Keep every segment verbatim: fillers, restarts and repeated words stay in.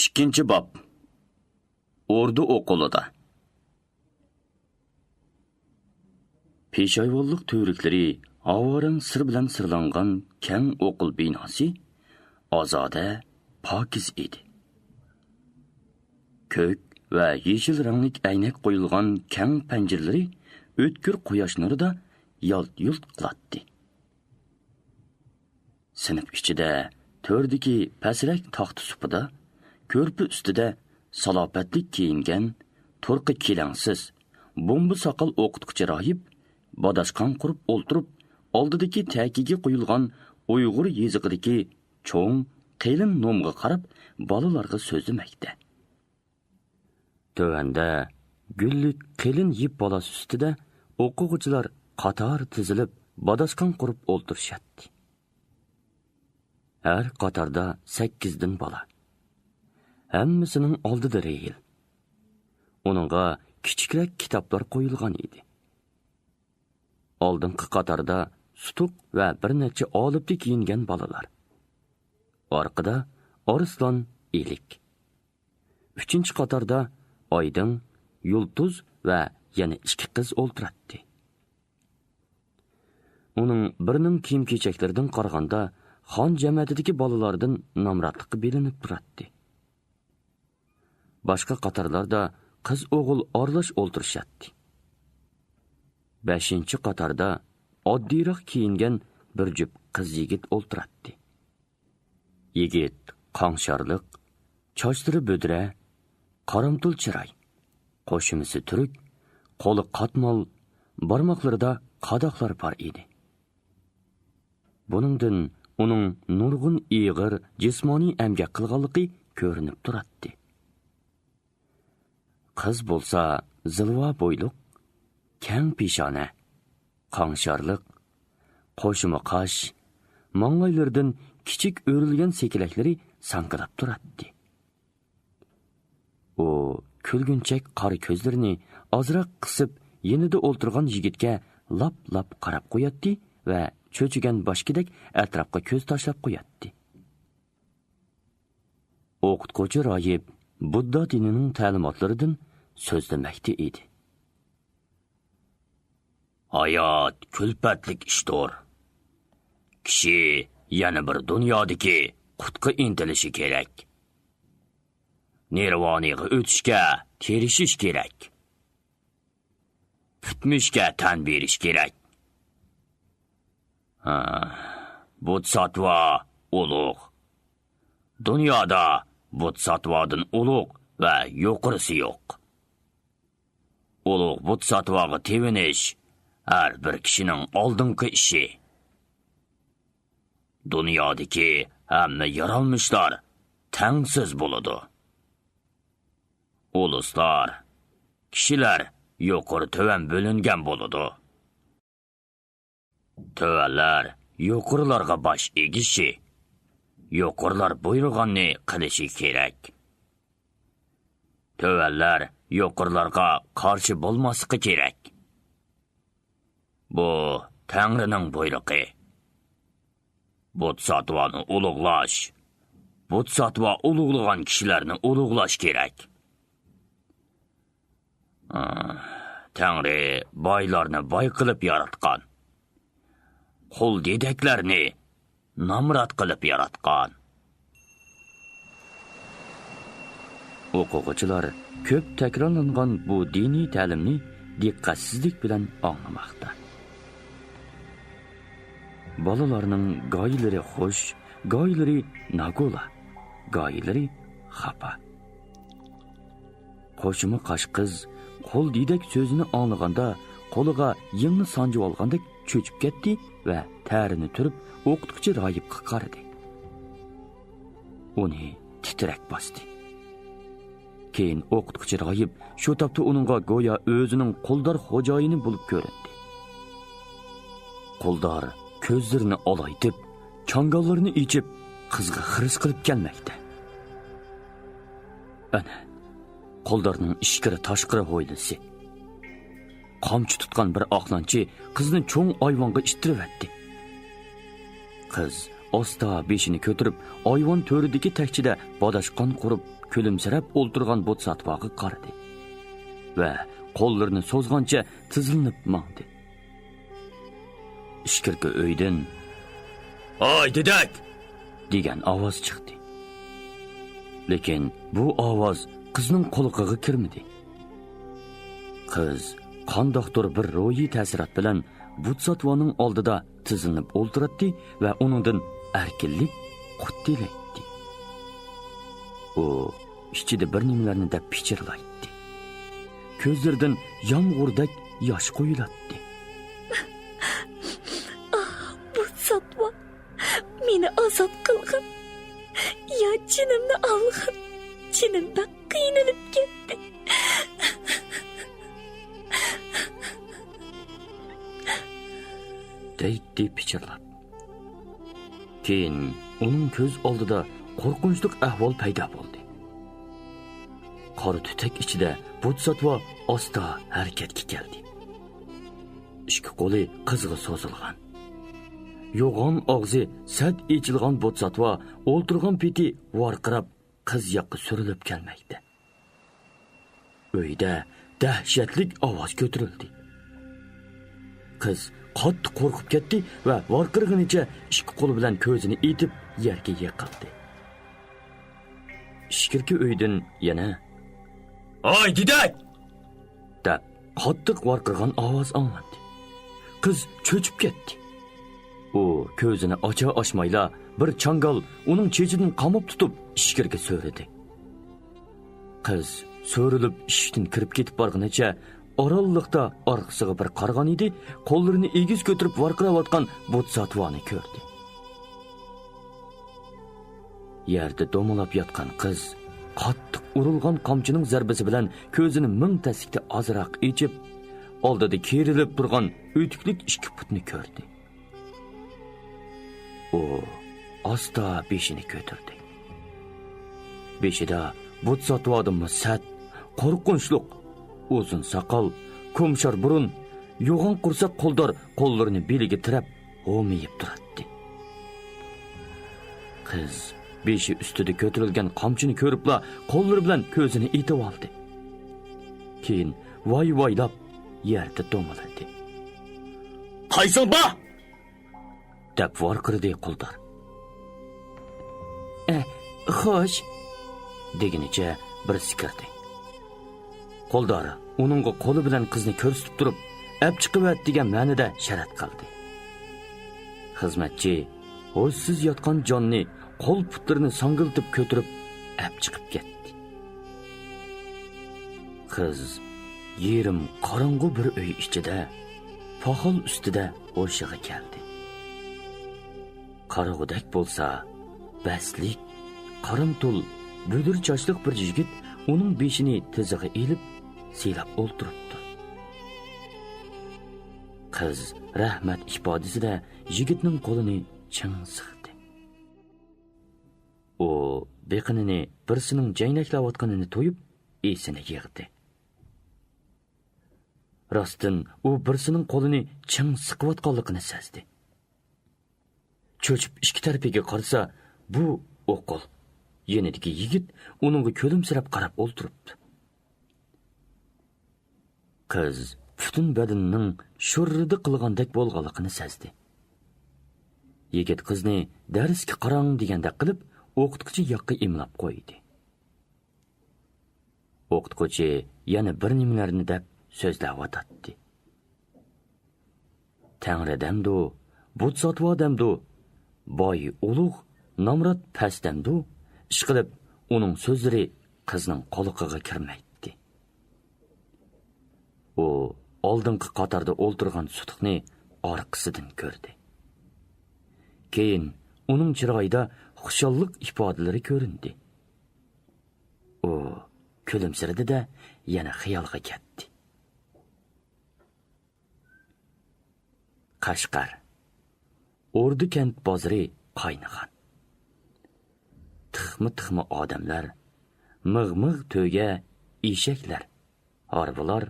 ئىككىنچى باب. ئوردا ئوقۇلىدا. پېشايۋانلىق تۈۋرۈكلىرى ھاۋارەڭ سىر بىلەن سىرلانغان كەڭ ئوقۇل بىناسى ئازادە، پاكىز ئىدى. كۆك ۋە يېشىل رەڭلىك ئەينەك قويۇلغان كەڭ پەنجىرىلىرى ئۆتكۈر قۇياش نۇرىدا يالت-يۇلت قىلاتتى. سىنىپ ئىچىدە تۆردىكى پەسرەك تاختا سۇپىدا كۆرپە ئۈستىدە سالاپەتلىك كىيىنگەن، تۇرقى كېلەڭسىز، بومبا ساقال ئوقۇتقۇچى راھىب باداشقان قۇرۇپ ئولتۇرۇپ، ئالدىدىكى تەكىگە قويۇلغان ئۇيغۇر يېزىقىدىكى چوڭ، قېلىن نومغا قاراپ بالىلارغا سۆزلىمەكتە. تۆۋەندە گۈللۈك قېلىن يىپ پالاسى ئۈستىدە ئوقۇغۇچىلار قاتار تىزىلىپ، باداشقان قۇرۇپ ئولتۇرۇشاتتى. ھەر قاتاردا سەككىزدىن بالا. ھەممىسىنىڭ ئالدىدا رېيىل. ئۇنىڭغا كىچىكرەك كىتابلار قويۇلغان ئىدى. ئالدىنقى قاتاردا سۇتۇق ۋە بىر نەچچە ئالىپتا كىيىنگەن بالىلار. ئارقىدا ئارسلان، ئېلىك. ئۈچىنچى قاتاردا ئايدىڭ، يۇلتۇز ۋە يەنە ئىككى قىز ئولتۇراتتى. ئۇنىڭ بىرىنىڭ كىيىم-كېچەكلىرىدىن قارىغاندا، خان جەمەتىدىكى بالىلاردىن نامراتلىققا بىلىنىپ تۇراتتى. باشقا قاتارلاردا قىز-ئوغۇل ئارىلاش ئولتۇرۇشاتتى. بەشىنچى قاتاردا ئاددىيراق كىيىنگەن بىر جۈپ قىز-يىگىت ئولتۇراتتى. يىگىت قاڭشارلىق، چاچلىرى بۈدرە، قارامتۇل چىراي، قوشۇمىسى تۈرك، قولى قاتمال، بارماقلىرىدا قاداقلار بار ئىدى. بۇنىڭدىن ئۇنىڭ نۇرغۇن ئېغىر جىسمانىي ئەمگەك قىلغانلىقى كۆرۈنۈپ تۇراتتى. قىز بولسا زىلۋا بويلۇق، كەڭ پېشانە، قاڭشارلىق، قوشۇما قاش، ماڭلايلىرىدىن كىچىك ئۆرۈلگەن سېكىلەكلىرى ساڭگىلاپ تۇراتتى. ئۇ كۈلگۈنچەك قارا كۆزلىرىنى ئازراق قىسىپ، يېنىدا ئولتۇرغان يىگىتكە لاپ-لاپ قاراپ قوياتتى ۋە چۆچۈگەن باشكىدەك ئەتراپقا كۆز تاشلاپ قوياتتى. ئوقۇتقۇچى راھىب بۇددا دىنىنىڭ تەلىماتلىرىدىن سۆزلىمەكتە ئىدى. ھايات كۈلپەتلىك ئىشتۇر. كىشى يەنە بىر دۇنيادىكى قۇتقا ئىنتىلىشى كېرەك. نىرۋانىغا ئۆتۈشكە تىرىشىش كېرەك. پۈتمۈشكە تەن بېرىش كېرەك. ھا، بودىساتۋا ئۇلۇغ. دۇنيادا بودىساتۋادىن ئۇلۇغ ۋە يۇقىرىسى يوق. ئۇلۇغ بودىساتۋاغا تېۋىنىش ھەر بىر كىشىنىڭ ئالدىنقى ئىشى. دۇنيادىكى ھەممە يارالمىشلار تەڭسىز بولىدۇ. ئۇلۇسلار، كىشىلەر يۇقىرى تۆۋەن بۆلۈنگەن بولىدۇ. تۆۋەنلەر يۇقىرىلارغا باش ئېگىشى، يۇقىرىلار بۇيرۇغاننى قىلىشى كېرەك. تۆۋەنلەر يۇقىرىلارغا قارشى بولماسلىقى كېرەك. بۇ تەڭرىنىڭ بۇيرۇقى. بودىساتۋانى ئۇلۇغلاش، بودىساتۋا ئۇلۇغلىغان كىشىلەرنى ئۇلۇغلاش كېرەك. تەڭرى بايلارنى باي قىلىپ ياراتقان، قۇل دېدەكلەرنى نامرات قىلىپ ياراتقان. ئوقۇغۇچىلار كۆپ تەكرارلانغان بۇ دىنىي تەلىمنى دىققەتسىزلىك بىلەن ئاڭلىماقتا. بالىلارنىڭ گايىلىرى خۇش، گايىلىرى ناگۇلا، گايىلىرى خاپا. قوشۇما قاش قىز قۇل دېدەك سۆزىنى ئاڭلىغاندا، قولىغا يىڭنە سانجىۋالغاندەك چۆچۈپ كەتتى ۋە تەرىنى تۈرۈپ ئوقۇتقۇچى راھىبقا قارىدى. ئۇنى تىترەك باستى. كېيىن ئوقۇتقۇچى راھىب شۇ تاپتا ئۇنىڭغا گويا ئۆزىنىڭ قۇلدار خوجايىنى بولۇپ كۆرۈندى. قۇلدار كۆزلىرىنى ئالايتىپ، چاڭگاللىرىنى ئېچىپ، قىزغا خىرىس قىلىپ كەلمەكتە. ئەنە، قۇلدارنىڭ ئىچكىرى تاشقىرى ھويلىسى. قامچا تۇتقان بىر ئاقلانچى قىزنى چوڭ ئايۋانغا ئىتتىرىۋەتتى. قىز ئاستا بېشىنى كۆتۈرۈپ، ئايۋان تۆرىدىكى تەكچىدە باداشقان قۇرۇپ، كۈلۈمسىرەپ ئولتۇرغان بوتساتۋاغا قارىدى ۋە قوللىرىنى سوزغانچە تىزلىنىپ ماڭدى. ئىچكىرىكى ئۆيدىن «ھاي، دېدەك!» دېگەن ئاۋاز چىقتى. لېكىن بۇ ئاۋاز قىزنىڭ قۇلىقىغا كىرمىدى. قىز قانداقتۇر بىر روھىي تەسىرات بىلەن بوتساتۋانىڭ ئالدىدا تىزلىنىپ ئولتۇراتتى ۋە ئۇنىڭدىن ئەركىنلىك، قۇت تىلەيتتى. ئۇ ئىچىدە بىر نېمىلەرنى دەپ پىچىرلايتتى. كۆزلىرىدىن يامغۇردەك ياش قۇيۇلاتتى. ئاھ، بوتساتۋا، مېنى ئازاد قىلغىن. يا جېنىمنى ئالغىن. جېنىم بەك قىينىلىپ كەتتى. دەيتتى پىچىرلاپ. كېيىن ئۇنىڭ كۆز ئالدىدا قورقۇنچلۇق ئەھۋال پەيدا بولدى. قارا تۈتەك ئىچىدە بوتساتۋا ئاستا ھەرىكەتكە كەلدى. ئىككى قولى قىزغا سوزۇلغان. يوغان ئاغزى سەت ئېچىلغان بوتساتۋا ئولتۇرغان پېتى ۋارقىراپ، قىز ياققا سۈرۈلۈپ كەلمەكتە. ئۆيدە دەھشەتلىك ئاۋاز كۆتۈرۈلدى. قىز قاتتىق قورقۇپ كەتتى ۋە ۋارقىرىغىنىچە ئىككى قولى بىلەن كۆزىنى ئېتىپ يەرگە يىقىلدى. ئىچكىرىكى ئۆيدىن يەنە «ھاي، دېدەك!» دەپ قاتتىق ۋارقىرىغان ئاۋاز ئاڭلاندى. قىز چۆچۈپ كەتتى. ئۇ كۆزىنى ئاچا ئاچمايلا بىر چاڭگال ئۇنىڭ چېچىدىن قاماپ تۇتۇپ ئىچكىرىگە سۆرىدى. قىز سۆرىلىپ ئىشىكتىن كىرىپ كېتىپ بارغىنىچە ئارانلىقتا ئارقىسىغا بىر قارىغان ئىدى، قوللىرىنى ئېگىز كۆتۈرۈپ ۋارقىراۋاتقان بوتساتۋانى كۆردى. يەردە دومىلاپ ياتقان قىز قاتتىق ئۇرۇلغان قامچىنىڭ زەربىسى بىلەن كۆزىنى مىڭ تەسلىكتە ئازراق ئېچىپ، ئالدىدا كېرىلىپ تۇرغان ئۆتۈكلۈك ئىككى پۇتنى كۆردى. ئۇ ئاستا بېشىنى كۆتۈردى. بېشىدا بوتساتۋادىنمۇ سەت، قورقۇنچلۇق، ئۇزۇن ساقال، كومشار بۇرۇن، يوغان قورساق قولدار قوللىرىنى بېلىگە تىرەپ ھومىيىپ تۇراتتى. قىز بېشى ئۈستىدە كۆتۈرۈلگەن قامچىنى كۆرۈپلا قوللىرى بىلەن كۆزىنى ئېتىۋالدى. كېيىن ۋاي-ۋايلاپ يەردە دومىلىدى. «قايسىڭ بار؟» دەپ ۋارقىرىدى قولدار. «ئە، خوش!» دېگىنىچە بىرسى كىردى. قولدار ئۇنىڭغا قولى بىلەن قىزنى كۆرسىتىپ تۇرۇپ، «ئەپ چىقىۋەت» دېگەن مەنىدە شەرەت قىلدى. خىزمەتچى ھوشسىز ياتقان جاننى قول-پۇتلىرىنى ساڭگىلىتىپ كۆتۈرۈپ ئەپ چىقىپ كەتتى. قىز يېرىم قاراڭغۇ بىر ئۆي ئىچىدە، پاخال ئۈستىدە ھوشىغا كەلدى. قارىغۇدەك بولسا، بەستلىك، قارامتۇل، بۈدۈر چاچلىق بىر يىگىت ئۇنىڭ بېشىنى تىزىغا ئېلىپ، سىيلاپ ئولتۇرۇپتۇ. قىز رەھمەت ئىپادىسىدە يىگىتنىڭ قولىنى چىڭ سىقتى. ئۇ بېقىنىنى بىرسىنىڭ جەينەكلەۋاتقىنىنى تۇيۇپ، ئېسىنى يىغدى. راستتىن ئۇ بىرسىنىڭ قولىنى چىڭ سىقىۋاتقانلىقىنى سەزدى. چۆچۈپ ئىككى تەرىپىگە قارىسا، بۇ ئوقۇل، يېنىدىكى يىگىت ئۇنىڭغا كۈلۈمسىرەپ قاراپ ئولتۇرۇپتۇ. قىز پۈتۈن بەدىنىنىڭ شۇررىدە قىلغاندەك بولغانلىقىنى سەزدى. يىگىت قىزنى دەرسكە قاراڭ دېگەندەك قىلىپ، ئوقۇتقۇچى ياققا ئىملاپ قويدى. ئوقۇتقۇچى يەنە بىر نېمىلەرنى دەپ سۆزلەۋاتاتتى. تەڭرى دەمدۇ، بوتساتۋا دەمدۇ، باي ئۇلۇغ، نامرات پەس دەمدۇ، ئىشقىلىپ، ئۇنىڭ سۆزلىرى قىزنىڭ قۇلىقىغا كىرمەيتتى. ئۇ ئالدىنقى قاتاردا ئولتۇرغان سۇتۇقنى ئارقىسىدىن كۆردى. كېيىن ئۇنىڭ چىرايىدا خۇشاللىق ئىپادىلىرى كۆرۈندى. ئۇ كۈلۈمسىرىدى-دە، يەنە خىيالغا كەتتى. قەشقەر. ئوردا كەنت بازىرى قاينىغان. تىخما-تىخما ئادەملەر، مىغ-مىغ تۆگە، ئېشەكلەر، ھارۋىلار،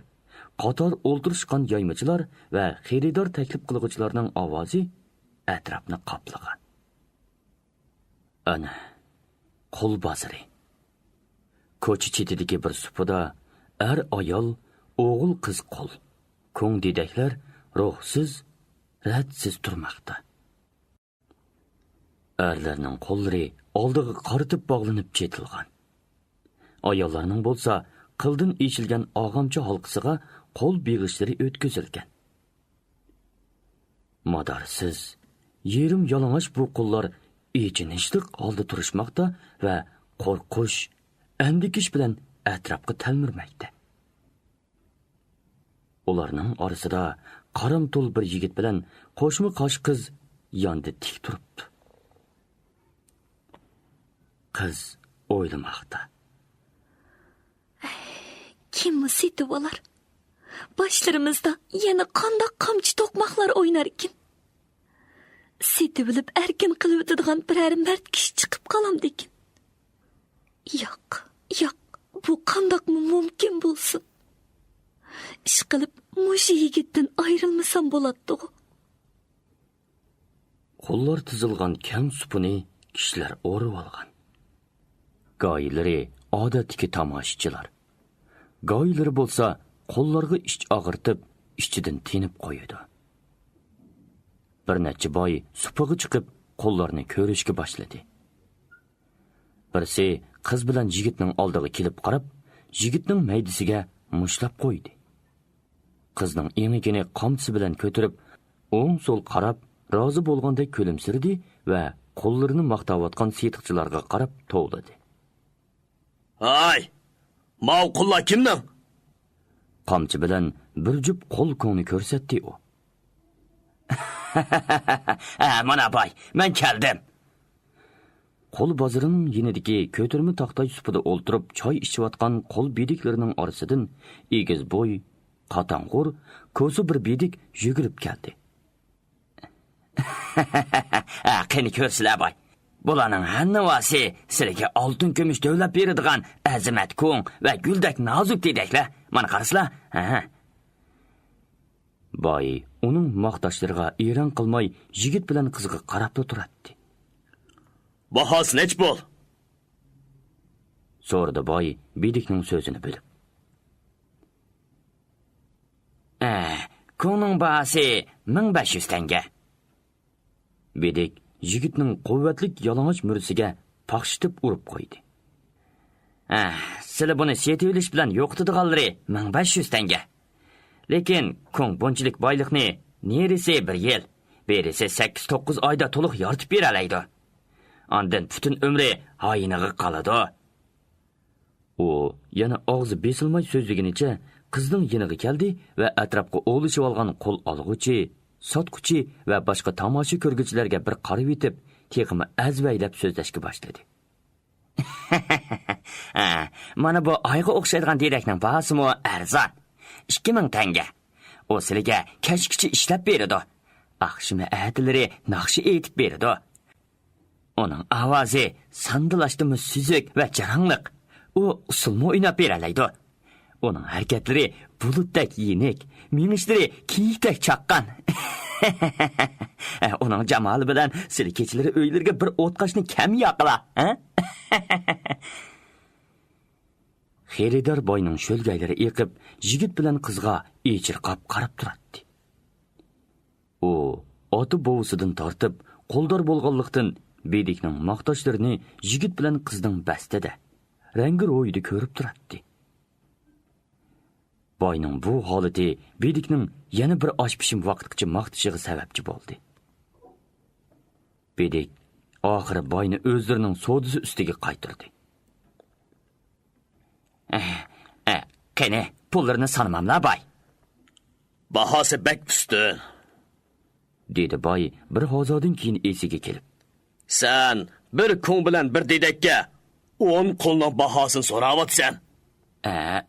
قاتار ئولتۇرۇشقان يايمىچىلار ۋە خېرىدار تەكلىپ قىلغۇچىلارنىڭ ئاۋازى ئەتراپنى قاپلىغان. ئەنە، قۇل بازىرى. كوچا چېتىدىكى بىر سۇپىدا ئەر-ئايال، ئوغۇل-قىز قۇل، كوڭ-دېدەكلەر روھسىز، رەتسىز تۇرماقتا. ئەرلەرنىڭ قوللىرى ئالدىغا قارىتىپ باغلىنىپ چېتىلغان. ئاياللارنىڭ بولسا قىلدىن ئېچىلگەن ئاغامچا ھالقىسىغا قول بېغىشلىرى ئۆتكۈزۈلگەن. مادارسىز، يېرىم يالىڭاچ بۇ قۇللار ئېچىنىشلىق ھالدا تۇرۇشماقتا ۋە قورقۇش، ئەندىكىش بىلەن ئەتراپقا تەلمۈرمەكتە. ئۇلارنىڭ ئارىسىدا قارامتۇل بىر يىگىت بىلەن قوشما قاش قىز ياندا تىك تۇرۇپتۇ. قىز ئويلىماقتا. كىممۇ سېتىۋالار؟ باشلىرىمىزدا يەنە قانداق قامچا توقماقلار ئويناركىن؟ سېتىۋېلىپ ئەركىن قىلىۋېتىدىغان بىرەر مەرد كىشى چىقىپ قالامدىكىن؟ ياق، ياق، بۇ قانداقمۇ مۇمكىن بولسۇن؟ ئىشقىلىپ، مۇشۇ يىگىتتىن ئايرىلمىسام بولاتتىغۇ. قۇللار تىزىلغان كەڭ سۇپىنى كىشىلەر ئورىۋالغان. گايىلىرى ئادەتتىكى تاماشىچىلار. گايىلىرى بولسا قۇللارغا ئىچ ئاغرىتىپ، ئىچىدىن تېنىپ قويىدۇ. بىر نەچچە باي سۇپىغا چىقىپ، قۇللارنى كۆرۈشكە باشلىدى. بىرسى قىز بىلەن يىگىتنىڭ ئالدىغا كېلىپ قاراپ، يىگىتنىڭ مەيدىسىگە مۇشتلاپ قويدى. قىزنىڭ ئېڭىكىنى قامچىسى بىلەن كۆتۈرۈپ، ئوڭ-سول قاراپ، رازى بولغاندەك كۈلۈمسىرىدى ۋە قۇللىرىنى ماختاۋاتقان سېتىقچىلارغا قاراپ توۋلىدى. ھاي، ماۋۇ قۇللار كىمنىڭ؟ قامچا بىلەن بىر جۈپ قول كوڭنى كۆرسەتتى ئۇ. ھە، مانا باي، مەن كەلدىم. قۇل بازىرىنىڭ يېنىدىكى كۆتۈرمە تاختاي سۇپىدا ئولتۇرۇپ چاي ئىچىۋاتقان قۇل بېدىكلىرىنىڭ ئارىسىدىن ئېگىز بوي، قاتاڭغۇر، كوسا بىر بېدىك يۈگۈرۈپ كەلدى. ھە، قېنى كۆرسىلە باي. بۇلارنىڭ ھەننىۋاسى سىلىگە ئالتۇن كۈمۈش دۆۋلەپ بېرىدىغان ئەزىمەت كوڭ ۋە گۈلدەك نازۇك دېدەكلەر. مانا قارىسىلا. ھە. باي ئۇنىڭ ماختاشلىرىغا ئېرەن قىلماي، يىگىت بىلەن قىزغا قاراپلا تۇراتتى. باھاسى نەچچە بول؟ سورىدى باي بېدىكنىڭ سۆزىنى بۆلۈپ. ئە، كوڭنىڭ باھاسى مىڭ بەش يۈز تەڭگە. بېدىك يىگىتنىڭ قۇۋۋەتلىك يالىڭاچ مۈرىسىگە پاخشىتىپ ئۇرۇپ قويدى. ئە، سىلى بۇنى سېتىۋېلىش بىلەن يوقىتىدىغانلىرى مىڭ بەش يۈز تەڭگە. لېكىن كوڭ بۇنچىلىك بايلىقنى نېرىسى بىر يىل، بېرىسى سەككىز توققۇز ئايدا تولۇق يارىتىپ بېرەلەيدۇ. ئاندىن پۈتۈن ئۆمرى ھايىنىغا قالىدۇ. ئۇ يەنە ئاغزى بېسىلماي سۆزلىگىنىچە قىزنىڭ يېنىغا كەلدى ۋە ئەتراپقا ئولىشىۋالغان قول ئالغۇچى، ساتقۇچى ۋە باشقا تاماشا كۆرگۈچىلەرگە بىر قارىۋېتىپ، تېخىمۇ ئەزۋەيلەپ سۆزلەشكە باشلىدى. ھە، مانا بۇ ئايغا ئوخشايدىغان دېدەكنىڭ باھاسىمۇ ئەرزان. ئىككى مىڭ تەڭگە. ئۇ سىلىگە كەچكىچە ئىشلەپ بېرىدۇ. ئاخشىمى ئەتىلىرى ناخشا ئېيتىپ بېرىدۇ. ئۇنىڭ ئاۋازى ساندىلاشتىمۇ سۈزۈك ۋە جاراڭلىق. ئۇ ئۇسسۇلمۇ ئويناپ بېرەلەيدۇ. ئۇنىڭ ھەرىكەتلىرى بۇلۇتتەك يېنىك، مېڭىشلىرى كېيىكتەك چاققان. ئۇنىڭ جامالى بىلەن سىلى كېچىلىرى ئۆيلىرىگە بىر ئوتقاشنى كەم ياقىلا، ھە؟ خېرىدار باينىڭ شۆلگەيلىرى ئېقىپ، يىگىت بىلەن قىزغا ئېچىرقاپ قاراپ تۇراتتى. ئۇ ئاتا-بوۋىسىدىن تارتىپ قۇلدار بولغانلىقتىن، بېدىكنىڭ ماختاشلىرىنى يىگىت بىلەن قىزنىڭ بەستىدە، رەڭگى روھىدا كۆرۈپ تۇراتتى. باينىڭ بۇ ھالىتى بېدىكنىڭ يەنە بىر ئاش پىشىم ۋاقىتقىچە ماختىشىغا سەۋەبچى بولدى. بېدىك ئاخىرى باينى ئۆزلىرىنىڭ سودىسى ئۈستىگە قايتۇردى. ئە، ئە، قېنى، پۇللىرىنى سانىماملا، باي؟ باھاسى بەك ئۈستۈن، دېدى باي بىر ھازادىن كېيىن ئېسىگە كېلىپ. سەن بىر كوڭ بىلەن بىر دېدەككە ئون قۇلنىڭ باھاسىنى سوراۋاتىسەن. ئە،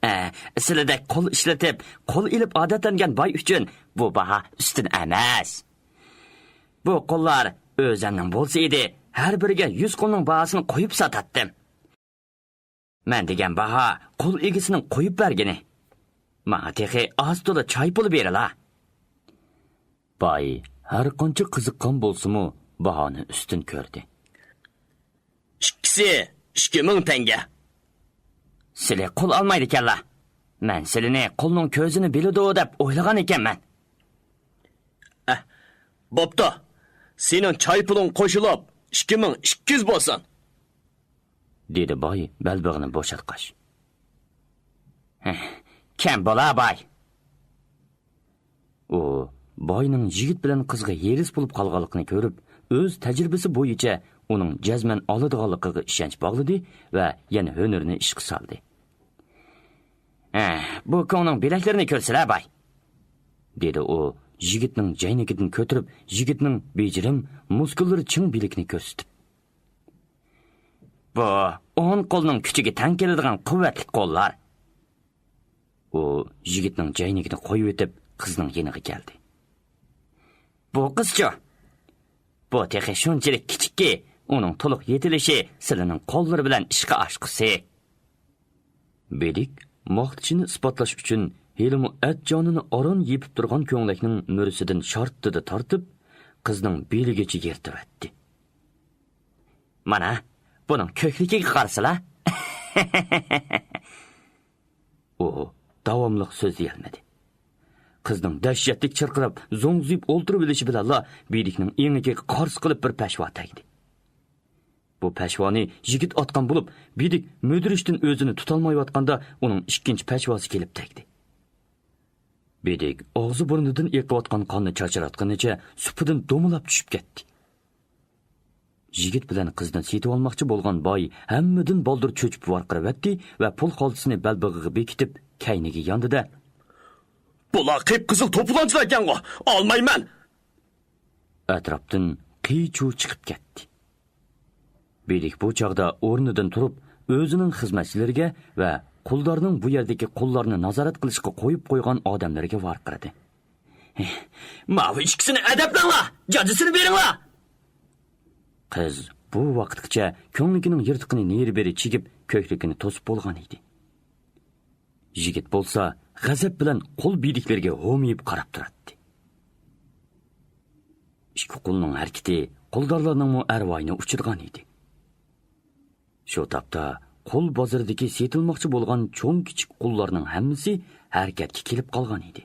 ئە، سىلىدەك قول ئىشلىتىپ، قول ئېلىپ ئادەتلەنگەن باي ئۈچۈن بۇ باھا ئۈستۈن ئەمەس. بۇ قۇللار ئۆزەمنىڭ بولسا ئىدى، ھەر بىرىگە يۈز قۇلنىڭ باھاسىنى قويۇپ ساتاتتىم. مەن دېگەن باھا قۇل ئىگىسىنىڭ قويۇپ بەرگىنى. ماڭا تېخى ئاز تولا چاي پۇلى بېرىلا. باي ھەر قانچە قىزىققان بولسىمۇ، باھانى ئۈستۈن كۆردى. ئىككىسى ئىككى مىڭ تەڭگە. سىلى قۇل ئالمايدىكەنلا. مەن سىلىنى قۇلنىڭ كۆزىنى بىلىدۇ دەپ ئويلىغان ئىكەنمەن. ئەھ، بوپتۇ. سېنىڭ چاي پۇلۇڭ قوشۇلۇپ ئىككى مىڭ ئىككى يۈز بولسۇن. دېدى باي بەلبېغىنى بوشاتقاچ. ھە، كەم بولا باي. ئۇ باينىڭ يىگىت بىلەن قىزغا ھېرىس بولۇپ قالغانلىقىنى كۆرۈپ، ئۆز تەجرىبىسى بويىچە ئۇنىڭ جەزمەن ئالىدىغانلىقىغا ئىشەنچ باغلىدى ۋە يەنە ھۈنىرىنى ئىشقا سالدى. ھە، بۇ كوڭنىڭ بىلەكلىرىنى كۆرسىلە باي، دېدى ئۇ يىگىتنىڭ جەينىكىدىن كۆتۈرۈپ، يىگىتنىڭ بېجىرىم، مۇسكۇللىرى چىڭ بىلىكىنى كۆرسىتىپ. بۇ ئون قولنىڭ كۈچىگە تەڭ كېلىدىغان قۇۋۋەتلىك قوللار. ئۇ يىگىتنىڭ جەينىكىنى قويۇۋېتىپ، قىزنىڭ يېنىغا كەلدى. بۇ قىزچۇ؟ بۇ تېخى شۇنچىلىك كىچىككى، ئۇنىڭ تولۇق يېتىلىشى سىلىنىڭ قوللىرى بىلەن ئىشقا ئاشقۇسى. بېدىك ماختىشىنى ئىسپاتلاش ئۈچۈن ھېلىمۇ ئەت-جانىنى ئاران يېپىپ تۇرغان كۆڭلەكنىڭ مۈرىسىدىن شارتتىدە تارتىپ، قىزنىڭ بېلىگىچە يىرتىۋەتتى. مانا، بۇنىڭ كۆكلۈكىگە قارىسىلا. ئۇ داۋاملىق سۆزلىيەلمىدى. قىزنىڭ دەھشەتلىك چىرقىراپ، زوڭزىيىپ ئولتۇرۇۋېلىشى بىلەنلا بېدىكنىڭ ئېڭىكىگە قارسى قىلىپ بىر پەشۋا تەگدى. بۇ پەشۋانى يىگىت ئاتقان بولۇپ، بېدىك مۈدۈرۈشتىن ئۆزىنى تۇتالمايۋاتقاندا ئۇنىڭ ئىككىنچى پەشۋاسى كېلىپ تەگدى. بېدىك ئاغزى-بۇرنىدىن ئېقىۋاتقان قاننى چاچراتقىنىچە سۇپىدىن دومىلاپ چۈشۈپ كەتتى. يىگىت بىلەن قىزنى سېتىۋالماقچى بولغان باي ھەممىدىن بالدۇر چۆچۈپ ۋارقىراۋەتتى ۋە پۇل خالتىسىنى بەلبېغىغا بېكىتىپ، كەينىگە ياندى-دە، بۇلار قىپقىزىل توپىلاڭچىلار ئىكەنغۇ، ئالمايمەن! ئەتراپتىن قىي-چۇۋ چىقىپ كەتتى. بېدىك بۇ چاغدا ئورنىدىن تۇرۇپ، ئۆزىنىڭ خىزمەتچىلىرىگە ۋە قۇلدارنىڭ بۇ يەردىكى قۇللارنى نازارەت قىلىشقا قويۇپ قويغان ئادەملىرىگە ۋارقىرىدى. ماۋۇ ئىككىسىنى ئەدەپلەڭلار! جازىسىنى بېرىڭلار! قىز بۇ ۋاقىتقىچە كۆڭلىكىنىڭ يىرتىقىنى نېرى-بېرى چىگىپ، كۆكرىكىنى توسۇپ بولغان ئىدى. يىگىت بولسا غەزەپ بىلەن قۇل بېدىكلىرىگە ھومىيىپ قاراپ تۇراتتى. ئىككى قۇلنىڭ ھەرىكىتى قۇلدارلارنىڭمۇ ئەرۋايىنى ئۇچۇرغان ئىدى. شۇ تاپتا قۇل بازىرىدىكى سېتىلماقچى بولغان چوڭ-كىچىك قۇللارنىڭ ھەممىسى ھەرىكەتكە كېلىپ قالغان ئىدى.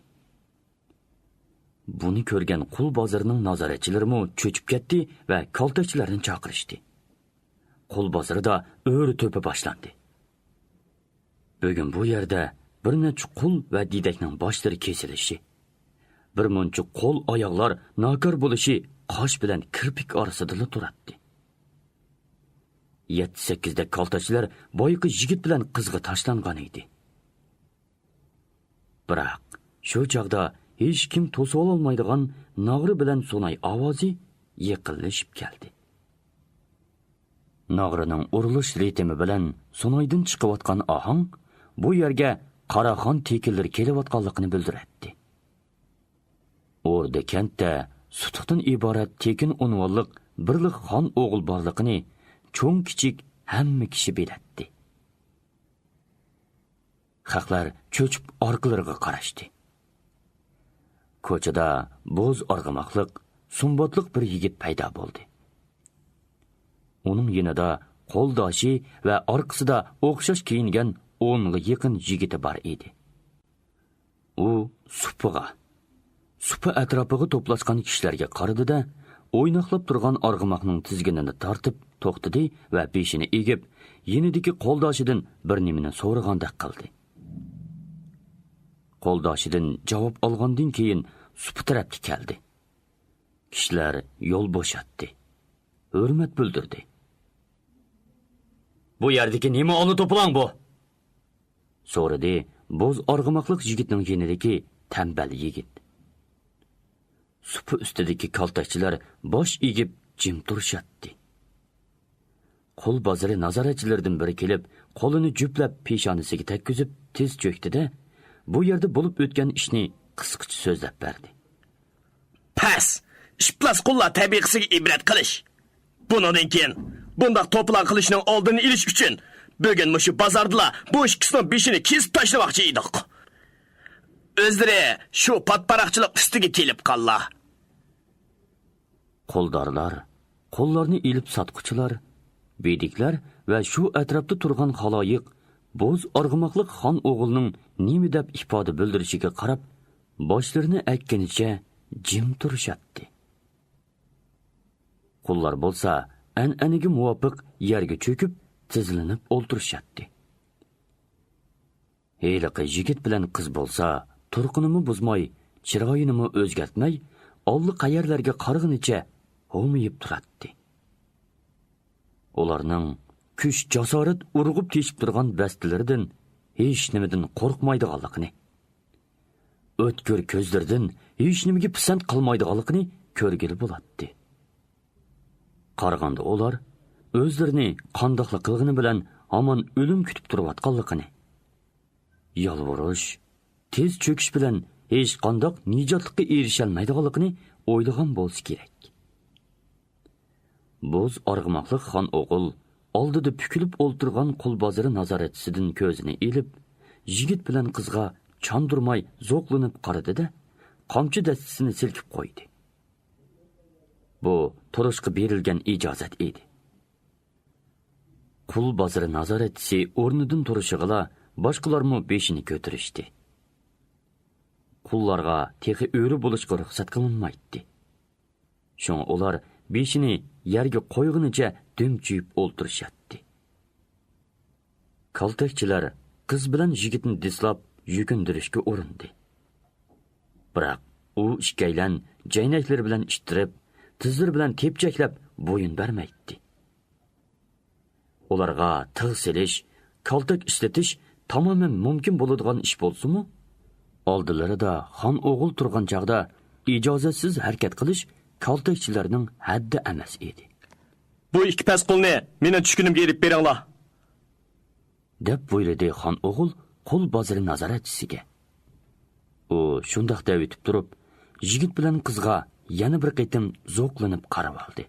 بۇنى كۆرگەن قۇل بازىرىنىڭ نازارەتچىلىرىمۇ چۆچۈپ كەتتى ۋە كالتەكچىلەرنى چاقىرىشتى. قۇل بازىرىدا ئۆرە-تۆپە باشلاندى. بۈگۈن بۇ يەردە بىر نەچچە قۇل ۋە دېدەكنىڭ باشلىرى كېسىلىشى، بىر مۇنچە قول-ئاياغلار ناكار بولۇشى قاش بىلەن كىرپىك ئارىسىدىلا تۇراتتى. يەتتە-سەككىزدەك كالتەكچىلەر بايىقى يىگىت بىلەن قىزغا تاشلانغان ئىدى. بىراق، شۇ چاغدا ھېچكىم توسۇۋالالمايدىغان ناغرا بىلەن سۇناي ئاۋازى يېقىنلىشىپ كەلدى. ناغرىنىڭ ئۇرۇلۇش رىتىمى بىلەن سۇنايدىن چىقىۋاتقان ئاھاڭ بۇ يەرگە قاراخان تېكىنلىرى كېلىۋاتقانلىقىنى بىلدۈرەتتى. ئوردا كەنتتە سۇتۇقتىن ئىبارەت تېكىن ئۇنۋانلىق بىرلا خان ئوغۇل بارلىقىنى چوڭ-كىچىك ھەممە كىشى بىلەتتى. خەقلەر چۆچۈپ ئارقىلىرىغا قاراشتى. كوچىدا بوز ئارغىماقلىق، سۇمباتلىق بىر يىگىت پەيدا بولدى. ئۇنىڭ يېنىدا قولداشى ۋە ئارقىسىدا ئوخشاش كىيىنگەن ئونغا يېقىن يىگىتى بار ئىدى. ئۇ سۇپىغا، سۇپا ئەتراپىغا توپلاشقان كىشىلەرگە قارىدى-دە، ئويناقلاپ تۇرغان ئارغىماقنىڭ تىزگىنىنى تارتىپ توختىدى ۋە بېشىنى ئېگىپ، يېنىدىكى قولداشىدىن بىر نېمىنى سورىغاندەك قىلدى. قولداشىدىن جاۋاب ئالغاندىن كېيىن سۇپا تەرەپكە كەلدى. كىشىلەر يول بوشاتتى، ھۆرمەت بىلدۈردى. بۇ يەردىكى نېمە ئانا توپىلاڭ بۇ؟ سورىدى بوز ئارغىماقلىق يىگىتنىڭ يېنىدىكى تەمبەل يىگىت. سۇپا ئۈستىدىكى كالتەكچىلەر باش ئېگىپ جىم تۇرۇشاتتى. قۇل بازىرى نازارەتچىلىرىدىن بىرى كېلىپ، قولىنى جۈپلەپ پېشانىسىگە تەگكۈزۈپ تىز چۆكتى-دە، بۇ يەردە بولۇپ ئۆتكەن ئىشنى قىسقىچە سۆزلەپ بەردى. پەس! ئىپلاس قۇللار تەبىقىسىگە ئىبرەت قىلىش! بۇنىڭدىن كېيىن بۇنداق توپىلاڭ قىلىشنىڭ ئالدىنى ئېلىش ئۈچۈن بۈگۈن مۇشۇ بازاردىلا بۇ ئىككىسىنىڭ بېشىنى كېسىپ تاشلىماقچى ئىدۇق. ئۆزلىرى شۇ پاتپاراقچىلىق ئۈستىگە كېلىپ قاللا. قۇلدارلار قۇللارنى ئېلىپ ساتقۇچىلار، بېدىكلەر ۋە شۇ ئەتراپتا تۇرغان خالايىق بوز ئارغىماقلىق خان ئوغۇلنىڭ نېمە دەپ ئىپادە بىلدۈرۈشىگە قاراپ، باشلىرىنى ئەگكىنىچە جىم تۇرۇشاتتى. قۇللار بولسا ئەنئەنىگە مۇۋاپىق يەرگە چۆكۈپ، تىزلىنىپ ئولتۇرۇشاتتى. ھېلىقى يىگىت بىلەن قىز بولسا، تۇرقىنىمۇ بۇزماي، چىرايىنىمۇ ئۆزگەرتمەي، ئاللىقەيەرلەرگە قارىغىنىچە ھومىيىپ تۇراتتى. ئۇلارنىڭ كۈچ-جاسارەت ئۇرغۇپ تېشىپ تۇرغان بەستىلىرىدىن ھېچنېمىدىن قورقمايدىغانلىقىنى، ئۆتكۈر كۆزلىرىدىن ھېچنېمىگە پىسەنت قىلمايدىغانلىقىنى كۆرگىلى بولاتتى. قارىغاندا ئۇلار ئۆزلىرىنى قانداقلا قىلغىنى بىلەن ھامان ئۆلۈم كۈتۈپ تۇرۇۋاتقانلىقىنى، يالۋۇرۇش، تىز چۆكۈش بىلەن ھېچقانداق نىجاتلىققا ئېرىشەلمەيدىغانلىقىنى ئويلىغان بولسا كېرەك. بوز ئارغىماقلىق خان ئوغۇل ئالدىدا پۈكۈلۈپ ئولتۇرغان قۇل بازىرى نازارەتچىسىدىن كۆزىنى ئېلىپ، يىگىت بىلەن قىزغا چاندۇرماي زوقلىنىپ قارىدى-دە، قامچا دەستىسىنى سىلكىپ قويدى. بۇ تۇرۇشقا بېرىلگەن ئىجازەت ئىدى. قۇل بازىرى نازارەتچىسى ئورنىدىن تۇرۇشىغىلا، باشقىلارمۇ بېشىنى كۆتۈرۈشتى. قۇللارغا تېخى ئۆرە بولۇشقا رۇخسەت قىلىنمايتتى. شۇڭا ئۇلار بېشىنى يەرگە قويغىنىچە دۈمچۈيۈپ ئولتۇرۇشاتتى. كالتەكچىلەر قىز بىلەن يىگىتنى دىسلاپ يۈكۈندۈرۈشكە ئۇرۇندى. بىراق ئۇ ئىككىيلەن جەينەكلىرى بىلەن ئىتتىرىپ، تىزلىرى بىلەن تېپچەكلەپ بويۇن بەرمەيتتى. ئۇلارغا تىغ سېلىش، كالتەك ئىشلىتىش تامامەن مۇمكىن بولىدىغان ئىش بولسىمۇ، ئالدىلىرىدا خان ئوغۇل تۇرغان چاغدا ئىجازەتسىز ھەرىكەت قىلىش كالتەكچىلەرنىڭ ھەددى ئەمەس ئىدى. بۇ ئىككى پەس قۇلنى مېنىڭ چۈشكۈنۈمگە ئېلىپ بېرىڭلار، دەپ بۇيرۇدى خان ئوغۇل قۇل بازىرى نازارەتچىسىگە. ئۇ شۇنداق دەۋېتىپ تۇرۇپ، يىگىت بىلەن قىزغا يەنە بىر قېتىم زوقلىنىپ قارىۋالدى.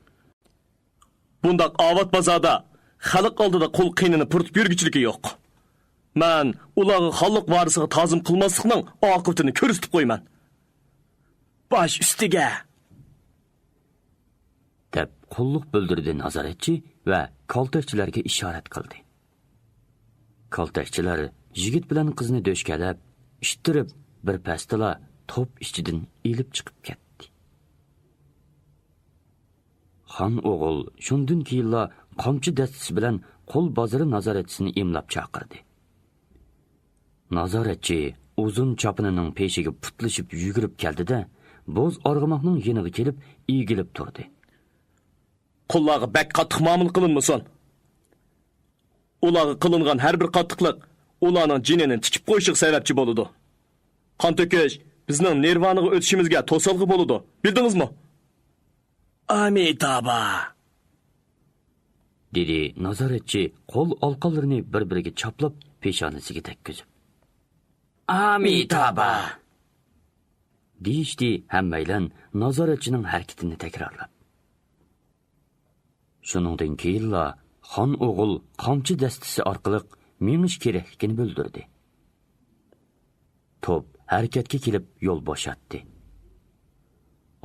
بۇنداق ئاۋات بازاردا خەلق ئالدىدا قۇل قېنىنى پۇرىتىپ يۈرگۈچىلىكى يوق. مەن ئۇلارغا خانلىق ۋارىسىغا تازىم قىلماسلىقنىڭ ئاقىۋىتىنى كۆرسىتىپ قويىمەن. باش ئۈستىگە! دەپ قۇللۇق بىلدۈردى نازارەتچى ۋە كالتەكچىلەرگە ئىشارەت قىلدى. كالتەكچىلەر يىگىت بىلەن قىزنى دۆشكەلەپ، ئىتتىرىپ، بىر پەستىلا توپ ئىچىدىن ئېلىپ چىقىپ كەتتى. خان ئوغۇل شۇندىن كېيىنلا قامچا دەستىسى بىلەن قۇل بازىرى نازارەتچىسىنى ئىملاپ چاقىردى. نازارەتچى ئۇزۇن چاپىنىنىڭ پېشىگە پۇتلىشىپ يۈگۈرۈپ كەلدى-دە، بوز ئارغىماقنىڭ يېنىغا كېلىپ ئېگىلىپ تۇردى. قۇللارغا بەك قاتتىق مۇئامىلە قىلىنمىسۇن. ئۇلارغا قىلىنغان ھەر بىر قاتتىقلىق ئۇلارنىڭ جېنىنى تىكىپ قويۇشىغا سەۋەبچى بولىدۇ. قان تۆكۈش بىزنىڭ نىرۋانىغا ئۆتۈشىمىزگە توسالغۇ بولىدۇ. بىلدىڭىزمۇ؟ ئامىتابا! دېدى نازارەتچى قول ئالقانلىرىنى بىر-بىرىگە چاپلاپ، پېشانىسىگە تەگكۈزۈپ. ئامىتابا! دېيىشتى ھەممەيلەن نازارەتچىنىڭ ھەرىكىتىنى تەكرارلاپ. شۇنىڭدىن كېيىنلا خان ئوغۇل قامچا دەستىسى ئارقىلىق مېڭىش كېرەكلىكىنى بىلدۈردى. توپ ھەرىكەتكە كېلىپ يول بوشاتتى.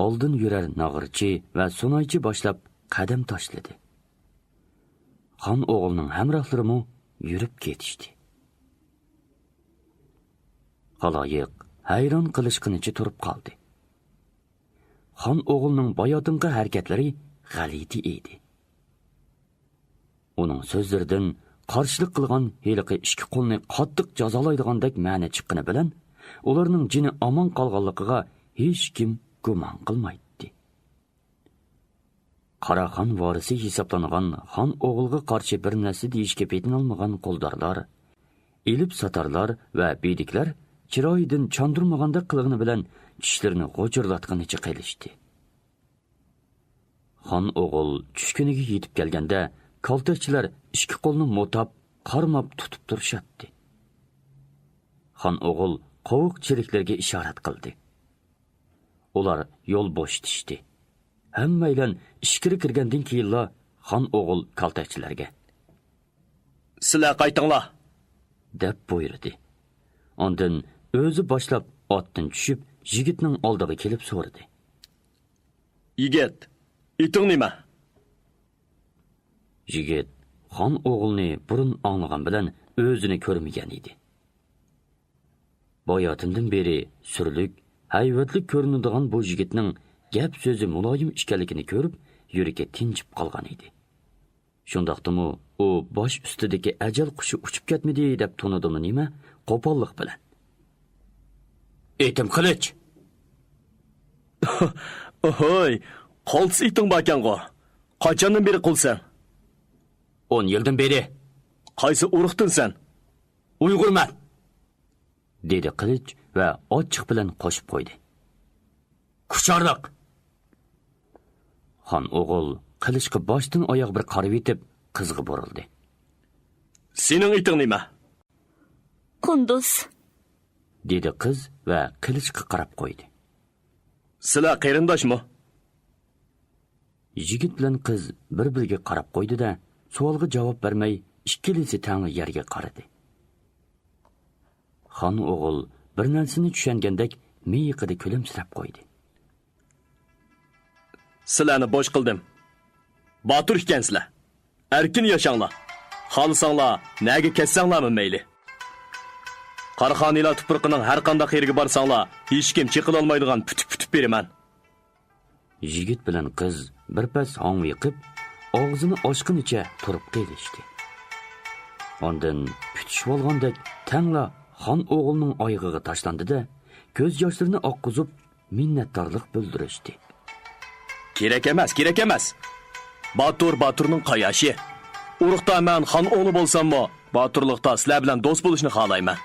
ئالدىن يۈرەر ناغرىچى ۋە سۇنايچى باشلاپ قەدەم تاشلىدى. خان ئوغۇلنىڭ ھەمراھلىرىمۇ يۈرۈپ كېتىشتى. خالايىق ھەيران قېلىشقىنىچە تۇرۇپ قالدى. خان ئوغۇلنىڭ باياتىنقى ھەرىكەتلىرى غەلىتە ئىدى. ئۇنىڭ سۆزلىرىدىن قارشىلىق قىلغان ھېلىقى ئىككى قۇلنى قاتتىق جازالايدىغاندەك مەنە چىققىنى بىلەن، ئۇلارنىڭ جېنى ئامان قالغانلىقىغا ھېچكىم گۇمان قىلمايتتى. قاراخان ۋارىسى ھېسابلانغان خان ئوغۇلغا قارشى بىر نەرسە دېيىشكە پېتىنالمىغان قۇلدارلار، ئېلىپ ساتارلار ۋە بېدىكلەر چىرايىدىن چاندۇرمىغاندەك قىلغىنى بىلەن چىشلىرىنى غۇچۇرلاتقىنىچە قېلىشتى. خان ئوغۇل چۈشكۈنىگە يېتىپ كەلگەندە، كالتەكچىلەر ئىككى قولىنى موتاپ، قارماپ تۇتۇپ تۇرۇشاتتى. خان ئوغۇل قوۋۇق چېرىكلىرىگە ئىشارەت قىلدى. ئۇلار يول بوشىتىشتى. ھەممەيلەن ئىچكىرى كىرگەندىن كېيىنلا خان ئوغۇل كالتەكچىلەرگە، سىلەر قايتىڭلار، دەپ بۇيرۇدى. ئاندىن ئۆزى باشلاپ ئاتتىن چۈشۈپ، يىگىتنىڭ ئالدىغا كېلىپ سورىدى. يىگىت، ئېتىڭ نېمە؟ يىگىت خان ئوغۇلنى بۇرۇن ئاڭلىغان بىلەن ئۆزىنى كۆرمىگەن ئىدى. باياتىندىن بېرى سۈرلۈك، ھەيۋەتلىك كۆرۈنىدىغان بۇ يىگىتنىڭ گەپ سۆزى مۇلايىم ئىكەنلىكىنى كۆرۈپ، يۈرىكى تىنچىپ قالغان ئىدى. شۇنداقتىمۇ ئۇ باش ئۈستىدىكى ئەجەل قۇشى ئۇچۇپ كەتمىدى دەپ تونىدىمۇ نېمە، قوپاللىق بىلەن: «ئېتىم قىلىچ!» «ئوھوي، قالتىس ئېتىڭ باركەنغۇ؟ قاچاندىن بېرى قۇلسەن؟» «ئون يىلدىن بېرى.» «قايسى ئۇرۇقتىنسەن؟» «ئۇيغۇرمەن.» دېدى قىلىچ ۋە ئاچچىق بىلەن قوشۇپ قويدى: «كۇچارلىق!» خان ئوغۇل قىلىچقا باشتىن ئاياغ بىر قارىۋېتىپ، قىزغا بۇرۇلدى. «سېنىڭ ئېتىڭ نېمە؟» «قۇندۇز.» دېدى قىز ۋە قىلىچقا قاراپ قويدى. «سىلەر قېرىنداشمۇ؟» يىگىت بىلەن قىز بىر-بىرىگە قاراپ قويدى-دە، سوئالغا جاۋاب بەرمەي، ئىككىلىسى تەڭلا يەرگە قارىدى. خان ئوغۇل بىر نەرسىنى چۈشەنگەندەك مىيىقىدا كۈلۈمسىرەپ قويدى. «سىلەرنى بوش قىلدىم. باتۇر ئىكەنسىلەر. ئەركىن ياشاڭلار. خالىساڭلار نەگە كەتسەڭلارمۇ مەيلى. قاراخانىيلار تۇپرىقىنىڭ ھەر قانداق يېرىگە بارساڭلار، ھېچكىم چېقىلالمايدىغان پۈتۈك پۈتۈپ بېرىمەن.» يىگىت بىلەن قىز بىر پەس ھاڭۋېقىپ، ئاغزىنى ئاچقىنىچە تۇرۇپ قېلىشتى. ئاندىن پۈتۈشۈۋالغاندەك تەڭلا خان ئوغلىنىڭ ئايىغىغا تاشلاندى-دە، كۆز ياشلىرىنى ئاققۇزۇپ، مىننەتدارلىق بىلدۈرۈشتى. «كېرەك ئەمەس، كېرەك ئەمەس. باتۇر باتۇرنىڭ قاياشى. ئۇرۇقتا مەن خان ئوغلى بولساممۇ، باتۇرلۇقتا سىلەر بىلەن دوست بولۇشنى خالايمەن.»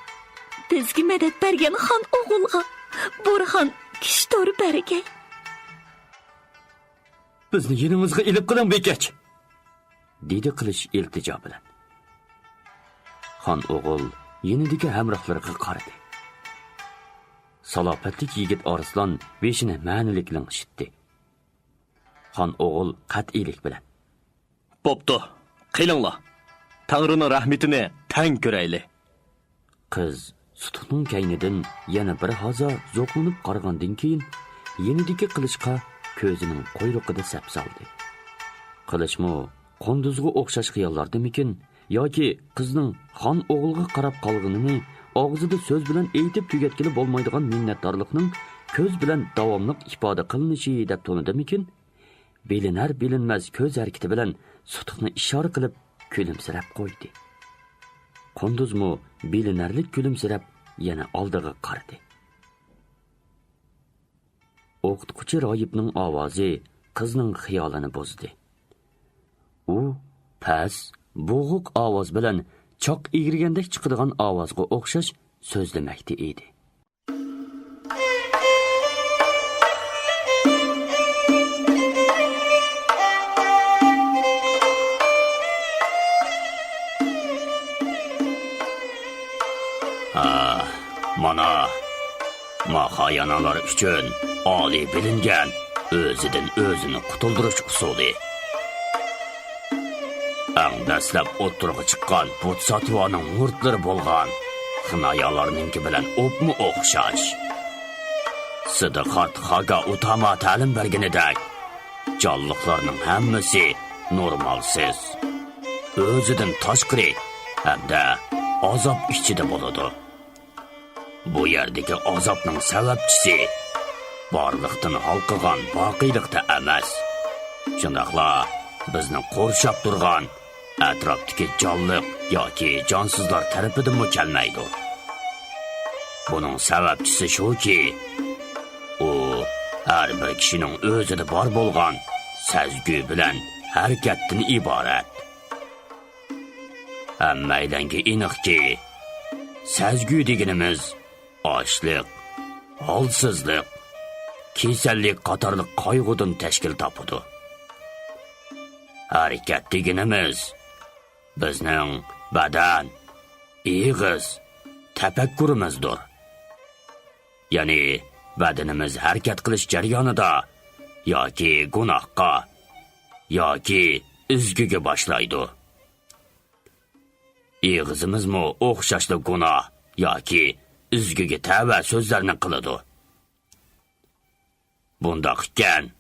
«بىزگە مەدەت بەرگەن خان ئوغۇلغا بورھان كۈچ-تور بەرگەي.» «بىزنى يېنىڭىزغا ئېلىپ قېلىڭ، بېكەچ!» دېدى قىلىچ ئىلتىجا بىلەن. خان ئوغۇل يېنىدىكى ھەمراھلىرىغا قارىدى. سالاپەتلىك يىگىت ئارسلان بېشىنى مەنىلىك لىڭشىتتى. خان ئوغۇل قەتئىيلىك بىلەن: «بوپتۇ، قېلىڭلار. تەڭرىنىڭ رەھمىتىنى تەڭ كۆرەيلى.» قىز سۇتۇقنىڭ كەينىدىن يەنە بىر ھازا زوقلىنىپ قارىغاندىن كېيىن، يېنىدىكى قىلىچقا كۆزىنىڭ قۇيرۇقىدا سەپ سالدى. قىلىچمۇ قۇندۇزغا ئوخشاش خىياللاردىمىكىن ياكى قىزنىڭ خان ئوغۇلغا قاراپ قالغىنىنى ئاغزىدا سۆز بىلەن ئېيتىپ تۈگەتكىلى بولمايدىغان مىننەتدارلىقنىڭ كۆز بىلەن داۋاملىق ئىپادە قىلىنىشى دەپ تونىدىمىكىن، بىلىنەر-بىلىنمەس كۆز ھەرىكىتى بىلەن سۇتۇقنى ئىشارە قىلىپ كۈلۈمسىرەپ قويدى. قۇندۇزمۇ بىلىنەرلىك كۈلۈمسىرەپ يەنە ئالدىغا قارىدى. ئوقۇتقۇچى راھىبنىڭ ئاۋازى قىزنىڭ خىيالىنى بۇزدى. ئۇ پەس، بوغۇق ئاۋاز بىلەن چاق ئېگىرگەندەك چىقىدىغان ئاۋازغا ئوخشاش سۆزلىمەكتە ئىدى. ھا، مانا، ماخايانالار ئۈچۈن ئالىي بىلىنگەن ئۆزىدىن ئۆزىنى قۇتۇلدۇرۇش ئۇسۇلى. ئەڭ دەسلەپ ئوتتۇرىغا چىققان بودساتىۋانىڭ مۇرتلىرى بولغان خىنايالارنىڭكى بىلەن ئوپمۇ ئوخشاش. سىدىخارت خاگا ئۇتاما تەلىم بەرگىنىدەك، جانلىقلارنىڭ ھەممىسى نورمالسىز، ئۆزىدىن تاشقىرى ھەمدە ئازاب ئىچىدە بولىدۇ. بۇ يەردىكى ئازابنىڭ سەۋەبچىسى بارلىقتىن ھالقىغان باقىيلىقتا ئەمەس، شۇنداقلا بىزنى قورشاپ تۇرغان ئەتراپتىكى جانلىق ياكى جانسىزلار تەرىپىدىنمۇ كەلمەيدۇ. بۇنىڭ سەۋەبچىسى شۇكى، ئۇ ھەر بىر كىشىنىڭ ئۆزىدە بار بولغان سەزگۈ بىلەن ھەرىكەتتىن ئىبارەت. ھەممەيلەنگە ئېنىقكى، سەزگۈ دېگىنىمىز ئاچلىق، ھالسىزلىق، كېسەللىك قاتارلىق قايغۇدىن تەشكىل تاپىدۇ. ھەرىكەت دېگىنىمىز بىزنىڭ بەدەن، ئېغىز، تەپەككۇرىمىزدۇر. يەنى بەدىنىمىز ھەرىكەت قىلىش جەريانىدا ياكى گۇناھقا، ياكى ئۈزگۈگە باشلايدۇ. ئېغىزىمىزمۇ ئوخشاشلا گۇناھ ياكى ئۈزگۈگە تەۋە سۆزلەرنى قىلىدۇ. بۇنداق ئىكەن،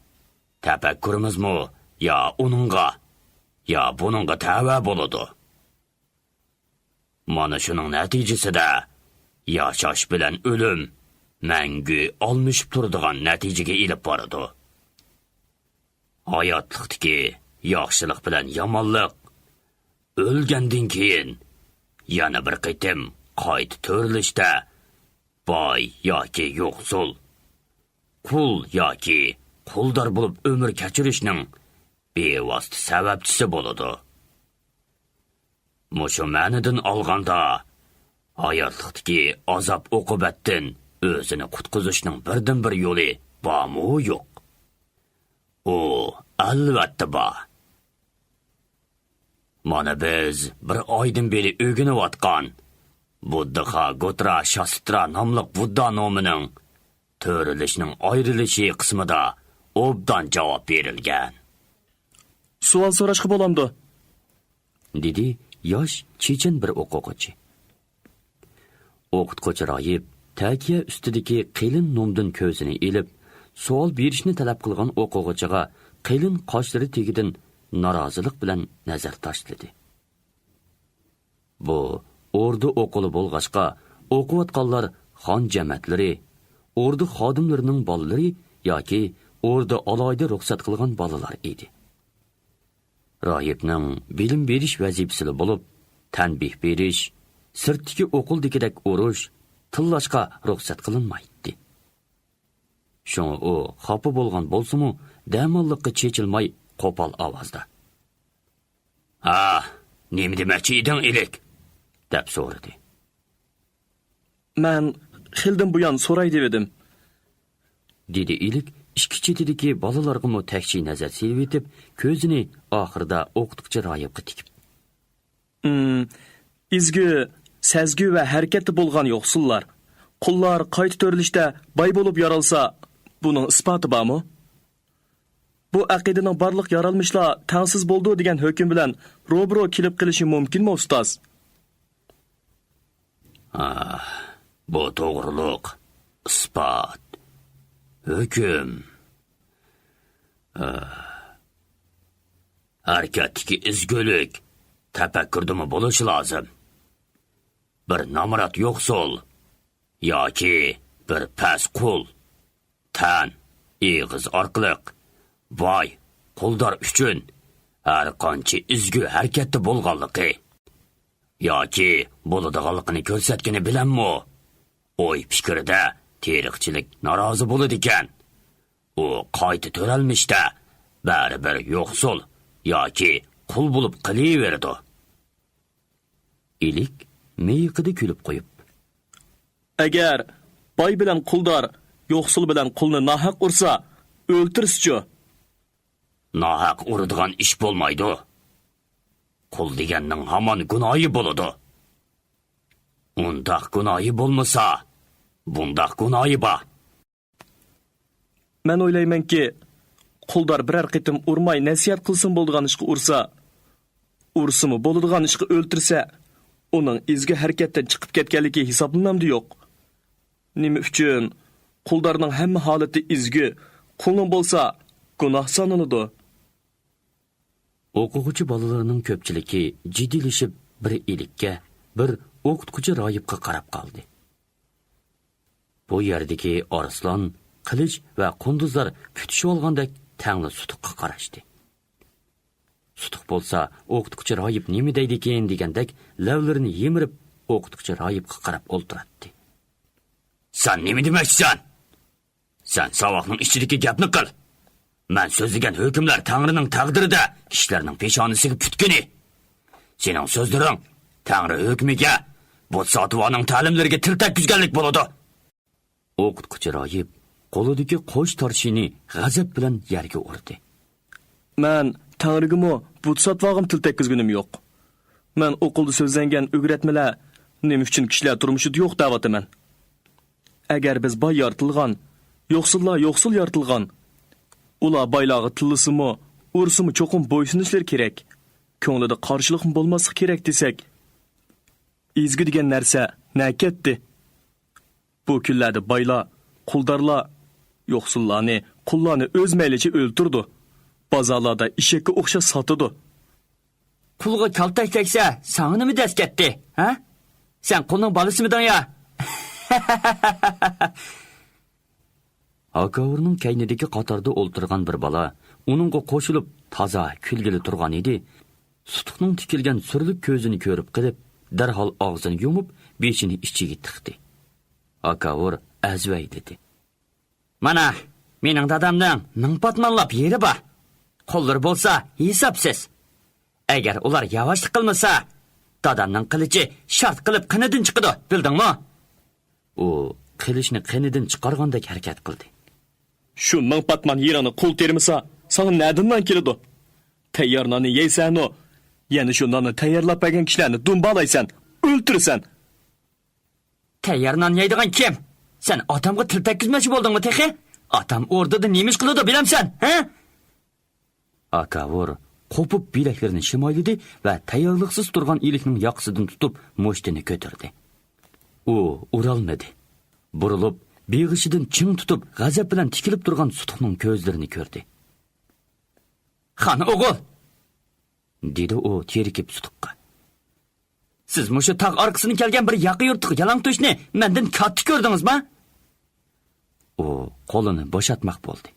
تەپەككۇرىمىزمۇ يا ئۇنىڭغا، يا بۇنىڭغا تەۋە بولىدۇ. مانا شۇنىڭ نەتىجىسىدە ياشاش بىلەن ئۆلۈم مەڭگۈ ئالمىشىپ تۇرىدىغان نەتىجىگە ئېلىپ بارىدۇ. ھاياتلىقتىكى ياخشىلىق بىلەن يامانلىق ئۆلگەندىن كېيىن يەنە بىر قېتىم قايتا تۆرىلىشتە باي ياكى يوقسۇل، قۇل ياكى قۇلدار بولۇپ ئۆمۈر كەچۈرۈشنىڭ بىۋاسىتە سەۋەبچىسى بولىدۇ. مۇشۇ مەنىدىن ئالغاندا، ھاياتلىقتىكى ئازاب-ئوقۇبەتتىن ئۆزىنى قۇتقۇزۇشنىڭ بىردىنبىر يولى بارمۇ يوق؟ ئۇ ئەلۋەتتە بار. مانا بىز بىر ئايدىن بېرى ئۆگىنىۋاتقان بۇددىخا گوترا شاسترا ناملىق بۇددا نومىنىڭ تۆرىلىشنىڭ ئايرىلىشى قىسمىدا ئوبدان جاۋاب بېرىلگەن. سوئال سوراشقا بولامدۇ؟ دېدى ياش چېچەن بىر ئوقۇغۇچى. ئوقۇتقۇچى راھىب تەكىيە ئۈستىدىكى قېلىن نومدىن كۆزىنى ئېلىپ، سوئال بېرىشنى تەلەپ قىلغان ئوقۇغۇچىغا قېلىن قاشلىرى تېگىدىن نارازىلىق بىلەن نەزەر تاشلىدى. بۇ ئوردا ئوقۇلى بولغاچقا، ئوقۇۋاتقانلار خان جەمەتلىرى، ئوردا خادىملىرىنىڭ بالىلىرى ياكى ئوردا ئالاھىدە رۇخسەت قىلغان بالىلار ئىدى. راھىبنىڭ بىلىم بېرىش ۋەزىپىسىلا بولۇپ، تەنبىھ بېرىش، سىرتتىكى ئوقۇلدىكىدەك ئۇرۇش، تىللاشقا رۇخسەت قىلىنمايتتى. شۇڭا ئۇ خاپا بولغان بولسىمۇ، دەماللىققا چېچىلماي قوپال ئاۋازدا، «ھا، نېمە دېمەكچى ئىدىڭ، ئىلىك؟» دەپ سورىدى. «مەن خېلىدىن بۇيان سوراي دېۋىدىم.» دېدى ئىلىك ئىككى چېتىدىكى بالىلارغىمۇ تەكشى نەزەر سېلىۋېتىپ، كۆزىنى ئاخىرىدا ئوقۇتقۇچى راھىبقا تىكىپ. «ئىم، ئىزگۈ، سەزگۈ ۋە ھەرىكەتتە بولغان يوقسۇللار، قۇللار قايتا تۆرىلىشتە باي بولۇپ يارالسا، بۇنىڭ ئىسپاتى بارمۇ؟ بۇ ئەقىدىنىڭ بارلىق يارالمىشلار تەڭسىز بولىدۇ دېگەن ھۆكۈم بىلەن روبىرو كېلىپ قېلىشى مۇمكىنمۇ، ئۇستاز؟» ئاھ، بۇ توغرۇلۇق ئىسپات، ھۆكۈم. ئاھ. ھەرىكەتتىكى ئىزگۈلۈك تەپەككۇردىمۇ بولۇشى لازىم. بىر نامرات يوقسۇل ياكى بىر پەس قۇل، تەن، ئېغىز ئارقىلىق باي، قۇلدار ئۈچۈن ھەر قانچە ئىزگۈ ھەرىكەتتە بولغانلىقى ياكى بولىدىغانلىقىنى كۆرسەتكىنى بىلەنمۇ، ئوي-پىكرىدە تېرىقچىلىك نارازى بولىدىكەن، ئۇ قايتا تۆرەلمىشتە بەرىبىر يوقسۇل ياكى قۇل بولۇپ قېلىۋېرىدۇ. ئىلىك مىيىقىدا كۈلۈپ قويۇپ. ئەگەر باي بىلەن قۇلدار يوقسۇل بىلەن قۇلنى ناھەق ئۇرسا، ئۆلتۈرسىچۇ؟ ناھەق ئۇرىدىغان ئىش بولمايدۇ. قۇل دېگەننىڭ ھامان گۇناھى بولىدۇ. ئۇنداق گۇناھى بولمىسا، بۇنداق گۇناھى بار. مەن ئويلايمەنكى، قۇلدار بىرەر قېتىم ئۇرماي نەسىھەت قىلسىمۇ بولىدىغان ئىشقا ئۇرسا، ئۇرسىمۇ بولىدىغان ئىشقا ئۆلتۈرسە، ئۇنىڭ ئىزگۈ ھەرىكەتتىن چىقىپ كەتكەنلىكى ھېسابلىنامدۇ يوق؟ نېمە ئۈچۈن قۇلدارنىڭ ھەممە ھالىتى ئىزگۈ، قۇلنىڭ بولسا گۇناھ سانىلىدۇ؟ ئوقۇغۇچى بالىلىرىنىڭ كۆپچىلىكى جىددىيلىشىپ، بىر ئىلىككە، بىر ئوقۇتقۇچى راھىبقا قاراپ قالدى. بۇ يەردىكى ئارسلان، قىلىچ ۋە قۇندۇزلار پۈتۈشۈۋالغاندەك تەڭلا سۇتۇققا قاراشتى. سۇتۇق بولسا، ئوقۇتقۇچى راھىب نېمە دەيدىكىن دېگەندەك لەۋلىرىنى يىمىرىپ، ئوقۇتقۇچى راھىبقا قاراپ ئولتۇراتتى. سەن نېمە دېمەكچىسەن؟ سەن ساۋاقنىڭ ئىچىدىكى گەپنى قىل. مەن سۆزلىگەن ھۆكۈملەر تەڭرىنىڭ تەقدىرىدە، كىشىلەرنىڭ پېشانىسىگە پۈتكىنى. سېنىڭ سۆزلىرىڭ تەڭرى ھۆكمىگە، بۇتساتۋانىڭ تەلىملىرىگە تىل تەگكۈزگەنلىك بولىدۇ. ئوقۇتقۇچى راھىب قولىدىكى قوش تارشىنى غەزەپ بىلەن يەرگە ئۇردى. مەن تەڭرىگىمۇ، بۇتساتۋاغىمۇ تىل تەگكۈزگىنىم يوق. مەن ئوقۇلدا سۆزلەنگەن ئۆگرەتمىلەر نېمە ئۈچۈن كىشىلەر تۇرمۇشىدا يوق دەۋاتىمەن. ئەگەر بىز باي يارىتىلغان، يوقسۇللار يوقسۇل يارىتىلغان، ئۇلار بايلارغا تىللىسىمۇ، ئۇرسىمۇ چوقۇم بويسۇنۇشلىرى كېرەك، كۆڭلىدە قارشىلىقمۇ بولماسلىقى كېرەك دېسەك، ئىزگۈ دېگەن نەرسە نەگە كەتتى؟ بۇ كۈنلەردە بايلار، قۇلدارلار يوقسۇللارنى، قۇللارنى ئۆز مەيلىچە ئۆلتۈرىدۇ، بازارلاردا ئېشەككە ئوخشاش ساتىدۇ. قۇلغا كالتەك تەگسە، ساڭا نېمە دەس كەتتى، ھە؟ سەن قۇلنىڭ بالىسىمىدىڭ يا؟ ھاكاۋۇرنىڭ كەينىدىكى قاتاردا ئولتۇرغان بىر بالا ئۇنىڭغا قوشۇلۇپ تازا كۈلگىلى تۇرغان ئىدى. سۇتۇقنىڭ تىكىلگەن سۈرلۈك كۆزىنى كۆرۈپ قېلىپ، دەرھال ئاغزىنى يۇمۇپ، بېشىنى ئىچىگە تىقتى. ھاكاۋۇر ئەزۋەيلىدى. مانا، مېنىڭ دادامنىڭ مىڭ پاتمانلاپ يېرى بار. قوللىرى بولسا ھېسابسىز. ئەگەر ئۇلار ياۋاشلىق قىلمىسا، دادامنىڭ قىلىچى شارت قىلىپ قېنىدىن چىقىدۇ، بىلدىڭمۇ؟ ئۇ قىلىچنى قېنىدىن چىقارغاندەك ھەرىكەت قىلدى. شۇ مىڭ پاتمان يېرىڭنى قۇل تېرىمىسا، ساڭا نەدىن نان كېلىدۇ؟ تەييار ناننى يەيسەنۇ، يەنە شۇ ناننى تەييارلاپ بەرگەن كىشىلەرنى دۇمبالايسەن، ئۆلتۈرىسەن. تەييار نان يەيدىغان كىم؟ سەن ئاتامغا تىل تەگكۈزمەكچى بولدۇڭمۇ تېخى؟ ئاتام ئوردىدا نېمە ئىش قىلىدۇ بىلەمسەن، ھە؟ ئاكاۋۇر قوپۇپ بىلەكلىرىنى شىمايلىدى ۋە تەييارلىقسىز تۇرغان ئىلىكنىڭ ياقىسىدىن تۇتۇپ مۇشتىنى كۆتۈردى. ئۇ ئۇرالمىدى. بۇرۇلۇپ، بېغىشىدىن چىڭ تۇتۇپ، غەزەپ بىلەن تىكىلىپ تۇرغان سۇتۇقنىڭ كۆزلىرىنى كۆردى. خان ئوغۇل! دېدى ئۇ تېرىكىپ سۇتۇققا. سىز مۇشۇ تاغ ئارقىسىدىن كەلگەن بىر ياقا يۇرتلۇق يالاڭتۆشنى مەندىن كاتتا كۆردىڭىزما؟ ئۇ قولىنى بوشاتماق بولدى.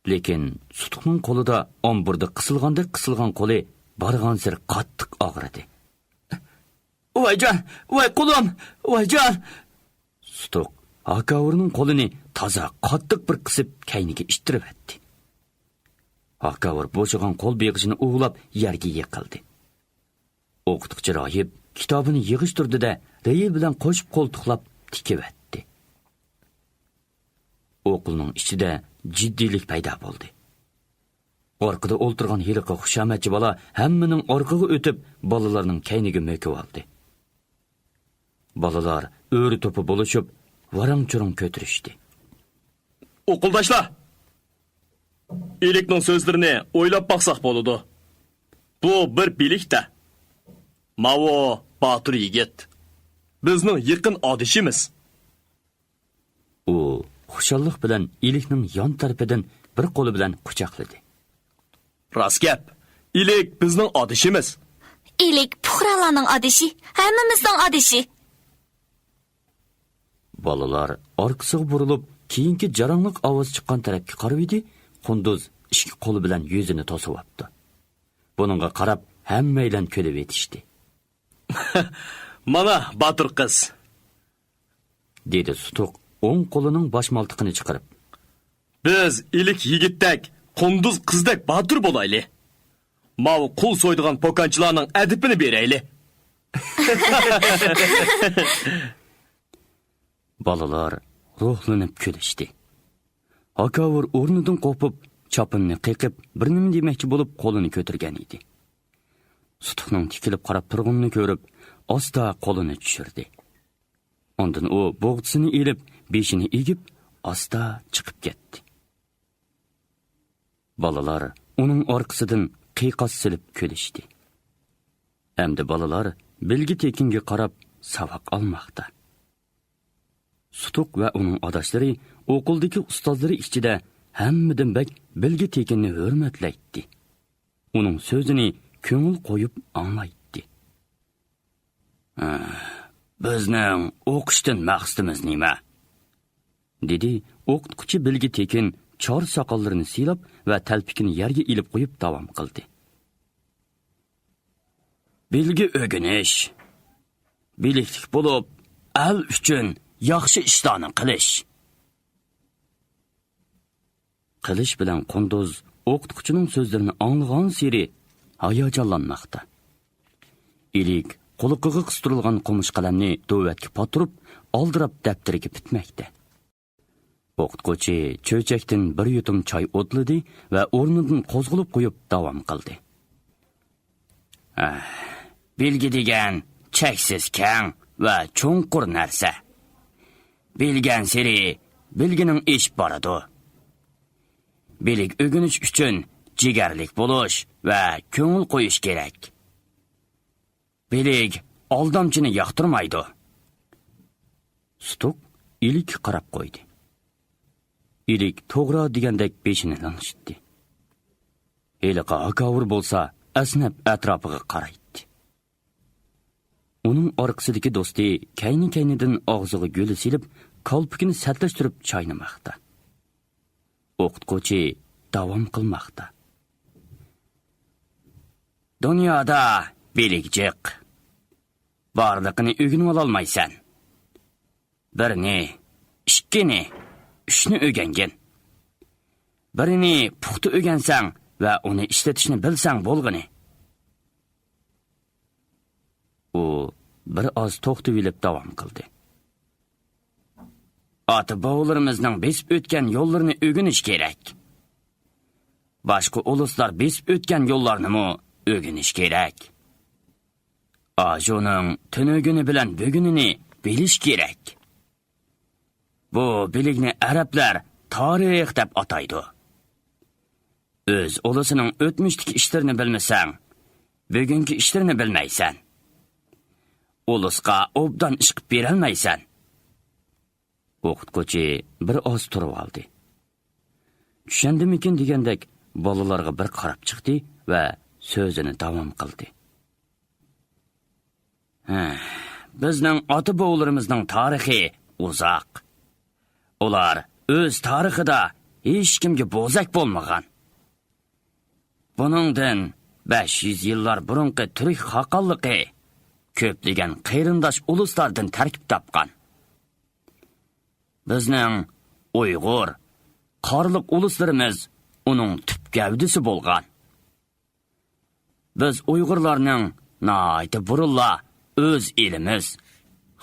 لېكىن سۇتۇقنىڭ قولىدا ئامبۇردا قىسىلغاندەك قىسىلغان قولى بارغانسېرى قاتتىق ئاغرىدى. ۋايجان، ۋاي قولۇم، ۋايجان! سۇتۇق ھاكاۋۇرنىڭ قولىنى تازا قاتتىق بىر قىسىپ، كەينىگە ئىتتىرىۋەتتى. ھاكاۋۇر بوشىغان قول بېغىشىنى ئۇۋىلاپ يەرگە يىقىلدى. ئوقۇتقۇچى راھىب كىتابىنى يىغىشتۇردى-دە، رېيى بىلەن قوشۇپ قولتۇقلاپ تىكىۋەتتى. ئوقۇلنىڭ ئىچىدە جىددىيلىك پەيدا بولدى. ئارقىدا ئولتۇرغان ھېلىقى خۇشامەتچى بالا ھەممىنىڭ ئارقىغا ئۆتۈپ، بالىلارنىڭ كەينىگە مۆكۈۋالدى. بالىلار ئۆرە-توپا بولۇشۇپ، ۋاراڭ-چۇرۇڭ كۆتۈرۈشتى. ئوقۇلداشلار! ئىلىكنىڭ سۆزلىرىنى ئويلاپ باقساق بولىدۇ. بۇ بىر بىلىك-تە. ماۋۇ باتۇر يىگىت. بىزنىڭ يېقىن ئادىشىمىز. ئۇ خۇشاللىق بىلەن ئىلىكنىڭ يان تەرىپىدىن بىر قولى بىلەن قۇچاقلىدى. راست گەپ، ئىلىك بىزنىڭ ئادىشىمىز. ئىلىك پۇقرالارنىڭ ئادىشى، ھەممىمىزنىڭ ئادىشى. بالىلار ئارقىسىغا بۇرۇلۇپ، كېيىنكى جاراڭلىق ئاۋاز چىققان تەرەپكە قارىۋىدى، قۇندۇز ئىككى قولى بىلەن يۈزىنى توسۇۋاپتۇ. بۇنىڭغا قاراپ، ھەممەيلەن كۈلۈۋېتىشتى. مانا، باتۇر قىز! دېدى سۇتۇق ئوڭ قولىنىڭ باشمالتىقىنى چىقىرىپ. بىز ئىلىك يىگىتتەك، قۇندۇز قىزدەك باتۇر بولايلى. ماۋۇ قۇل سويىدىغان پوكانچىلارنىڭ ئەدىپىنى بېرەيلى. بالىلار روھلىنىپ كۈلۈشتى. ھاكاۋۇر ئورنىدىن قوپۇپ، چاپىنىنى قېقىپ، بىر نېمە دېمەكچى بولۇپ قولىنى كۆتۈرگەن ئىدى. سۇتۇقنىڭ تىكىلىپ قاراپ تۇرغىنىنى كۆرۈپ، ئاستا قولىنى چۈشۈردى. ئاندىن ئۇ بوغچىسىنى ئېلىپ، بېشىنى ئېگىپ، ئاستا چىقىپ كەتتى. بالىلار ئۇنىڭ ئارقىسىدىن قىيقاس سېلىپ كۈلۈشتى. ئەمدى بالىلار بىلگە تېكىنگە قاراپ ساۋاق ئالماقتا. سۇتۇق ۋە ئۇنىڭ ئاداشلىرى ئوقۇلدىكى ئۇستازلىرى ئىچىدە ھەممىدىن بەك بىلگە تېكىننى ھۆرمەتلەيتتى. ئۇنىڭ سۆزىنى كۆڭۈل قويۇپ ئاڭلايتتى. بىزنىڭ ئوقۇشتىن مەقسىتىمىز نېمە؟ دېدى ئوقۇتقۇچى بىلگە تېكىن چار ساقاللىرىنى سىيلاپ ۋە تەلپىكىنى يەرگە ئېلىپ قويۇپ داۋام قىلدى. بىلگە ئۆگىنىش، بىلىكلىك بولۇپ، ئەل ئۈچۈن ياخشى ئىشلارنى قىلىش. قىلىچ بىلەن قۇندۇز ئوقۇتقۇچىنىڭ سۆزلىرىنى ئاڭلىغانسېرى ھاياجانلانماقتا. ئىلىك قۇلىقىغا قىستۇرۇلغان قومۇش قەلەمنى دۆۋەتكە پاتۇرۇپ، ئالدىراپ دەپتىرىگە پۈتمەكتە. ئوقۇتقۇچى چۆچەكتىن بىر يۇتۇم چاي ئوتلىدى ۋە ئورنىدىن قوزغىلىپ قويۇپ داۋام قىلدى. ئەھ، بىلگە دېگەن چەكسىز كەڭ ۋە چوڭقۇر نەرسە. بىلگەنسېرى بىلگىنىڭ ئېشىپ بارىدۇ. بىلىك ئۆگىنىش ئۈچۈن جىگەرلىك بولۇش ۋە كۆڭۈل قويۇش كېرەك. بىلىك ئالدامچىنى ياقتۇرمايدۇ. سۇتۇق ئىلىككە قاراپ قويدى. ئىلىك توغرا دېگەندەك بېشىنى لىڭشىتتى. ھېلىقى ھاكاۋۇر بولسا ئەسنەپ ئەتراپىغا قارايتتى. ئۇنىڭ ئارقىسىدىكى دوستى كەينى-كەينىدىن ئاغزىغا گۈلە سېلىپ، كالپۇكىنى سەتلەشتۈرۈپ چاينىماقتا. ئوقۇتقۇچى داۋام قىلماقتا. دۇنيادا بىلىك جىق. بارلىقىنى ئۆگىنىۋالالمايسەن. بىرنى، ئىككىنى، ئۈچنى ئۆگەنگىن. بىرىنى پۇختا ئۆگەنسەڭ ۋە ئۇنى ئىشلىتىشنى بىلسەڭ بولغىنى. ئۇ بىر ئاز توختىۋېلىپ داۋام قىلدى. ئاتا-بوۋىلىرىمىزنىڭ بېسىپ ئۆتكەن يوللىرىنى ئۆگىنىش كېرەك. باشقا ئۇلۇسلار بېسىپ ئۆتكەن يوللارنىمۇ ئۆگىنىش كېرەك. ئاجۇنىڭ تۈنۈگۈنى بىلەن بۈگۈنىنى بىلىش كېرەك. بۇ بىلىكنى ئەرەبلەر تارىخ دەپ ئاتايدۇ. ئۆز ئۇلۇسىنىڭ ئۆتمۈشتىكى ئىشلىرىنى بىلمىسەڭ، بۈگۈنكى ئىشلىرىنى بىلمەيسەن. ئۇلۇسقا ئوبدان ئىش قىلىپ بېرەلمەيسەن. ئوقۇتقۇچى بىر ئاز تۇرۇۋالدى. چۈشەندىمىكىن دېگەندەك بالىلارغا بىر قاراپ چىقتى ۋە سۆزىنى داۋام قىلدى. ھە، بىزنىڭ ئاتا-بوۋىلىرىمىزنىڭ تارىخى ئۇزاق. ئۇلار ئۆز تارىخىدا ھېچكىمگە بوزەك بولمىغان. بۇنىڭدىن بەش يۈز يىللار بۇرۇنقى تۈرك خاقانلىقى كۆپلىگەن قېرىنداش ئۇلۇسلاردىن تەركىب تاپقان. بىزنىڭ ئۇيغۇر، قارلىق ئۇلۇسلىرىمىز ئۇنىڭ تۈپ گەۋدىسى بولغان. بىز ئۇيغۇرلارنىڭ ناھايىتى بۇرۇنلا ئۆز ئېلىمىز،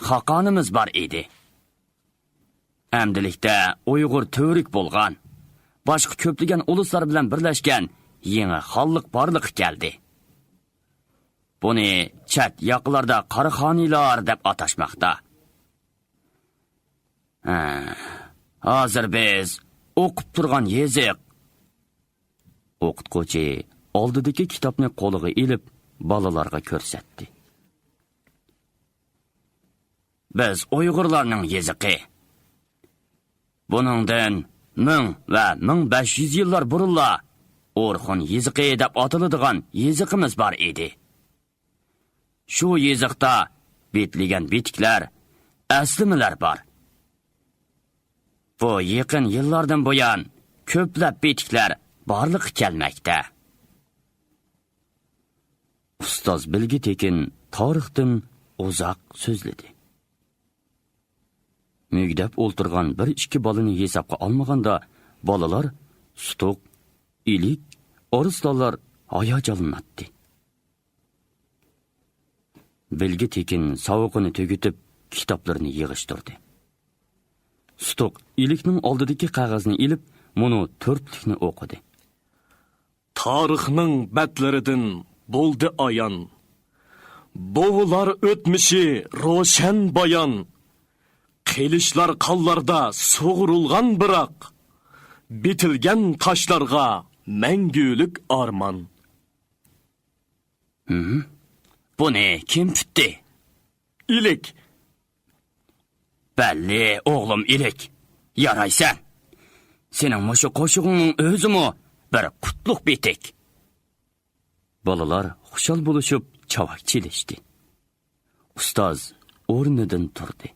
خاقانىمىز بار ئىدى. ئەمدىلىكتە ئۇيغۇر تۈۋرۈك بولغان، باشقا كۆپلىگەن ئۇلۇسلار بىلەن بىرلەشكەن يېڭى خانلىق بارلىققا كەلدى. بۇنى چەت ياقىلاردا قاراخانىيلار دەپ ئاتاشماقتا. ھە، ھازىر بىز ئوقۇپ تۇرغان يېزىق. ئوقۇتقۇچى ئالدىدىكى كىتابنى قولىغا ئېلىپ، بالىلارغا كۆرسەتتى. بىز ئۇيغۇرلارنىڭ يېزىقى. بۇنىڭدىن مىڭ ۋە مىڭ بەش يۈز يىللار بۇرۇنلا ئورخۇن يېزىقى دەپ ئاتىلىدىغان يېزىقىمىز بار ئىدى. شۇ يېزىقتا بېتىلگەن بېتىكلەر، ئەسلىمىلەر بار. بۇ يېقىن يىللاردىن بۇيان كۆپلەپ بېتىكلەر بارلىققا كەلمەكتە. ئۇستاز بىلگە تېكىن تارىختىن ئۇزاق سۆزلىدى. مۈگدەپ ئولتۇرغان بىر ئىككى بالىنى ھېسابقا ئالمىغاندا، بالىلار سۇتۇق، ئىلىك، ئارسلانلار ھاياجانلىناتتى. بىلگە تېكىن ساۋىقىنى تۈگىتىپ، كىتابلىرىنى يىغىشتۇردى. سۇتۇق ئىلىكنىڭ ئالدىدىكى قەغەزنى ئېلىپ، مۇنۇ تۆتلۈكنى ئوقۇدى. تارىخنىڭ بەتلىرىدىن بولدى ئايان، بوۋىلار ئۆتمۈشى روشەن بايان. قىلىچلار قانلاردا سۇغۇرۇلغان بىراق، بېتىلگەن تاشلارغا مەڭگۈلۈك ئارمان. ھىم؟ بۇنى كىم پۈتتى؟ ئىلىك. بەللى، ئوغلۇم ئىلىك. يارايسەن. سېنىڭ مۇشۇ قوشۇقۇڭنىڭ ئۆزىمۇ بىر قۇتلۇق بېتىك. بالىلار خۇشال بولۇشۇپ چاۋاك چېلىشتى. ئۇستاز ئورنىدىن تۇردى.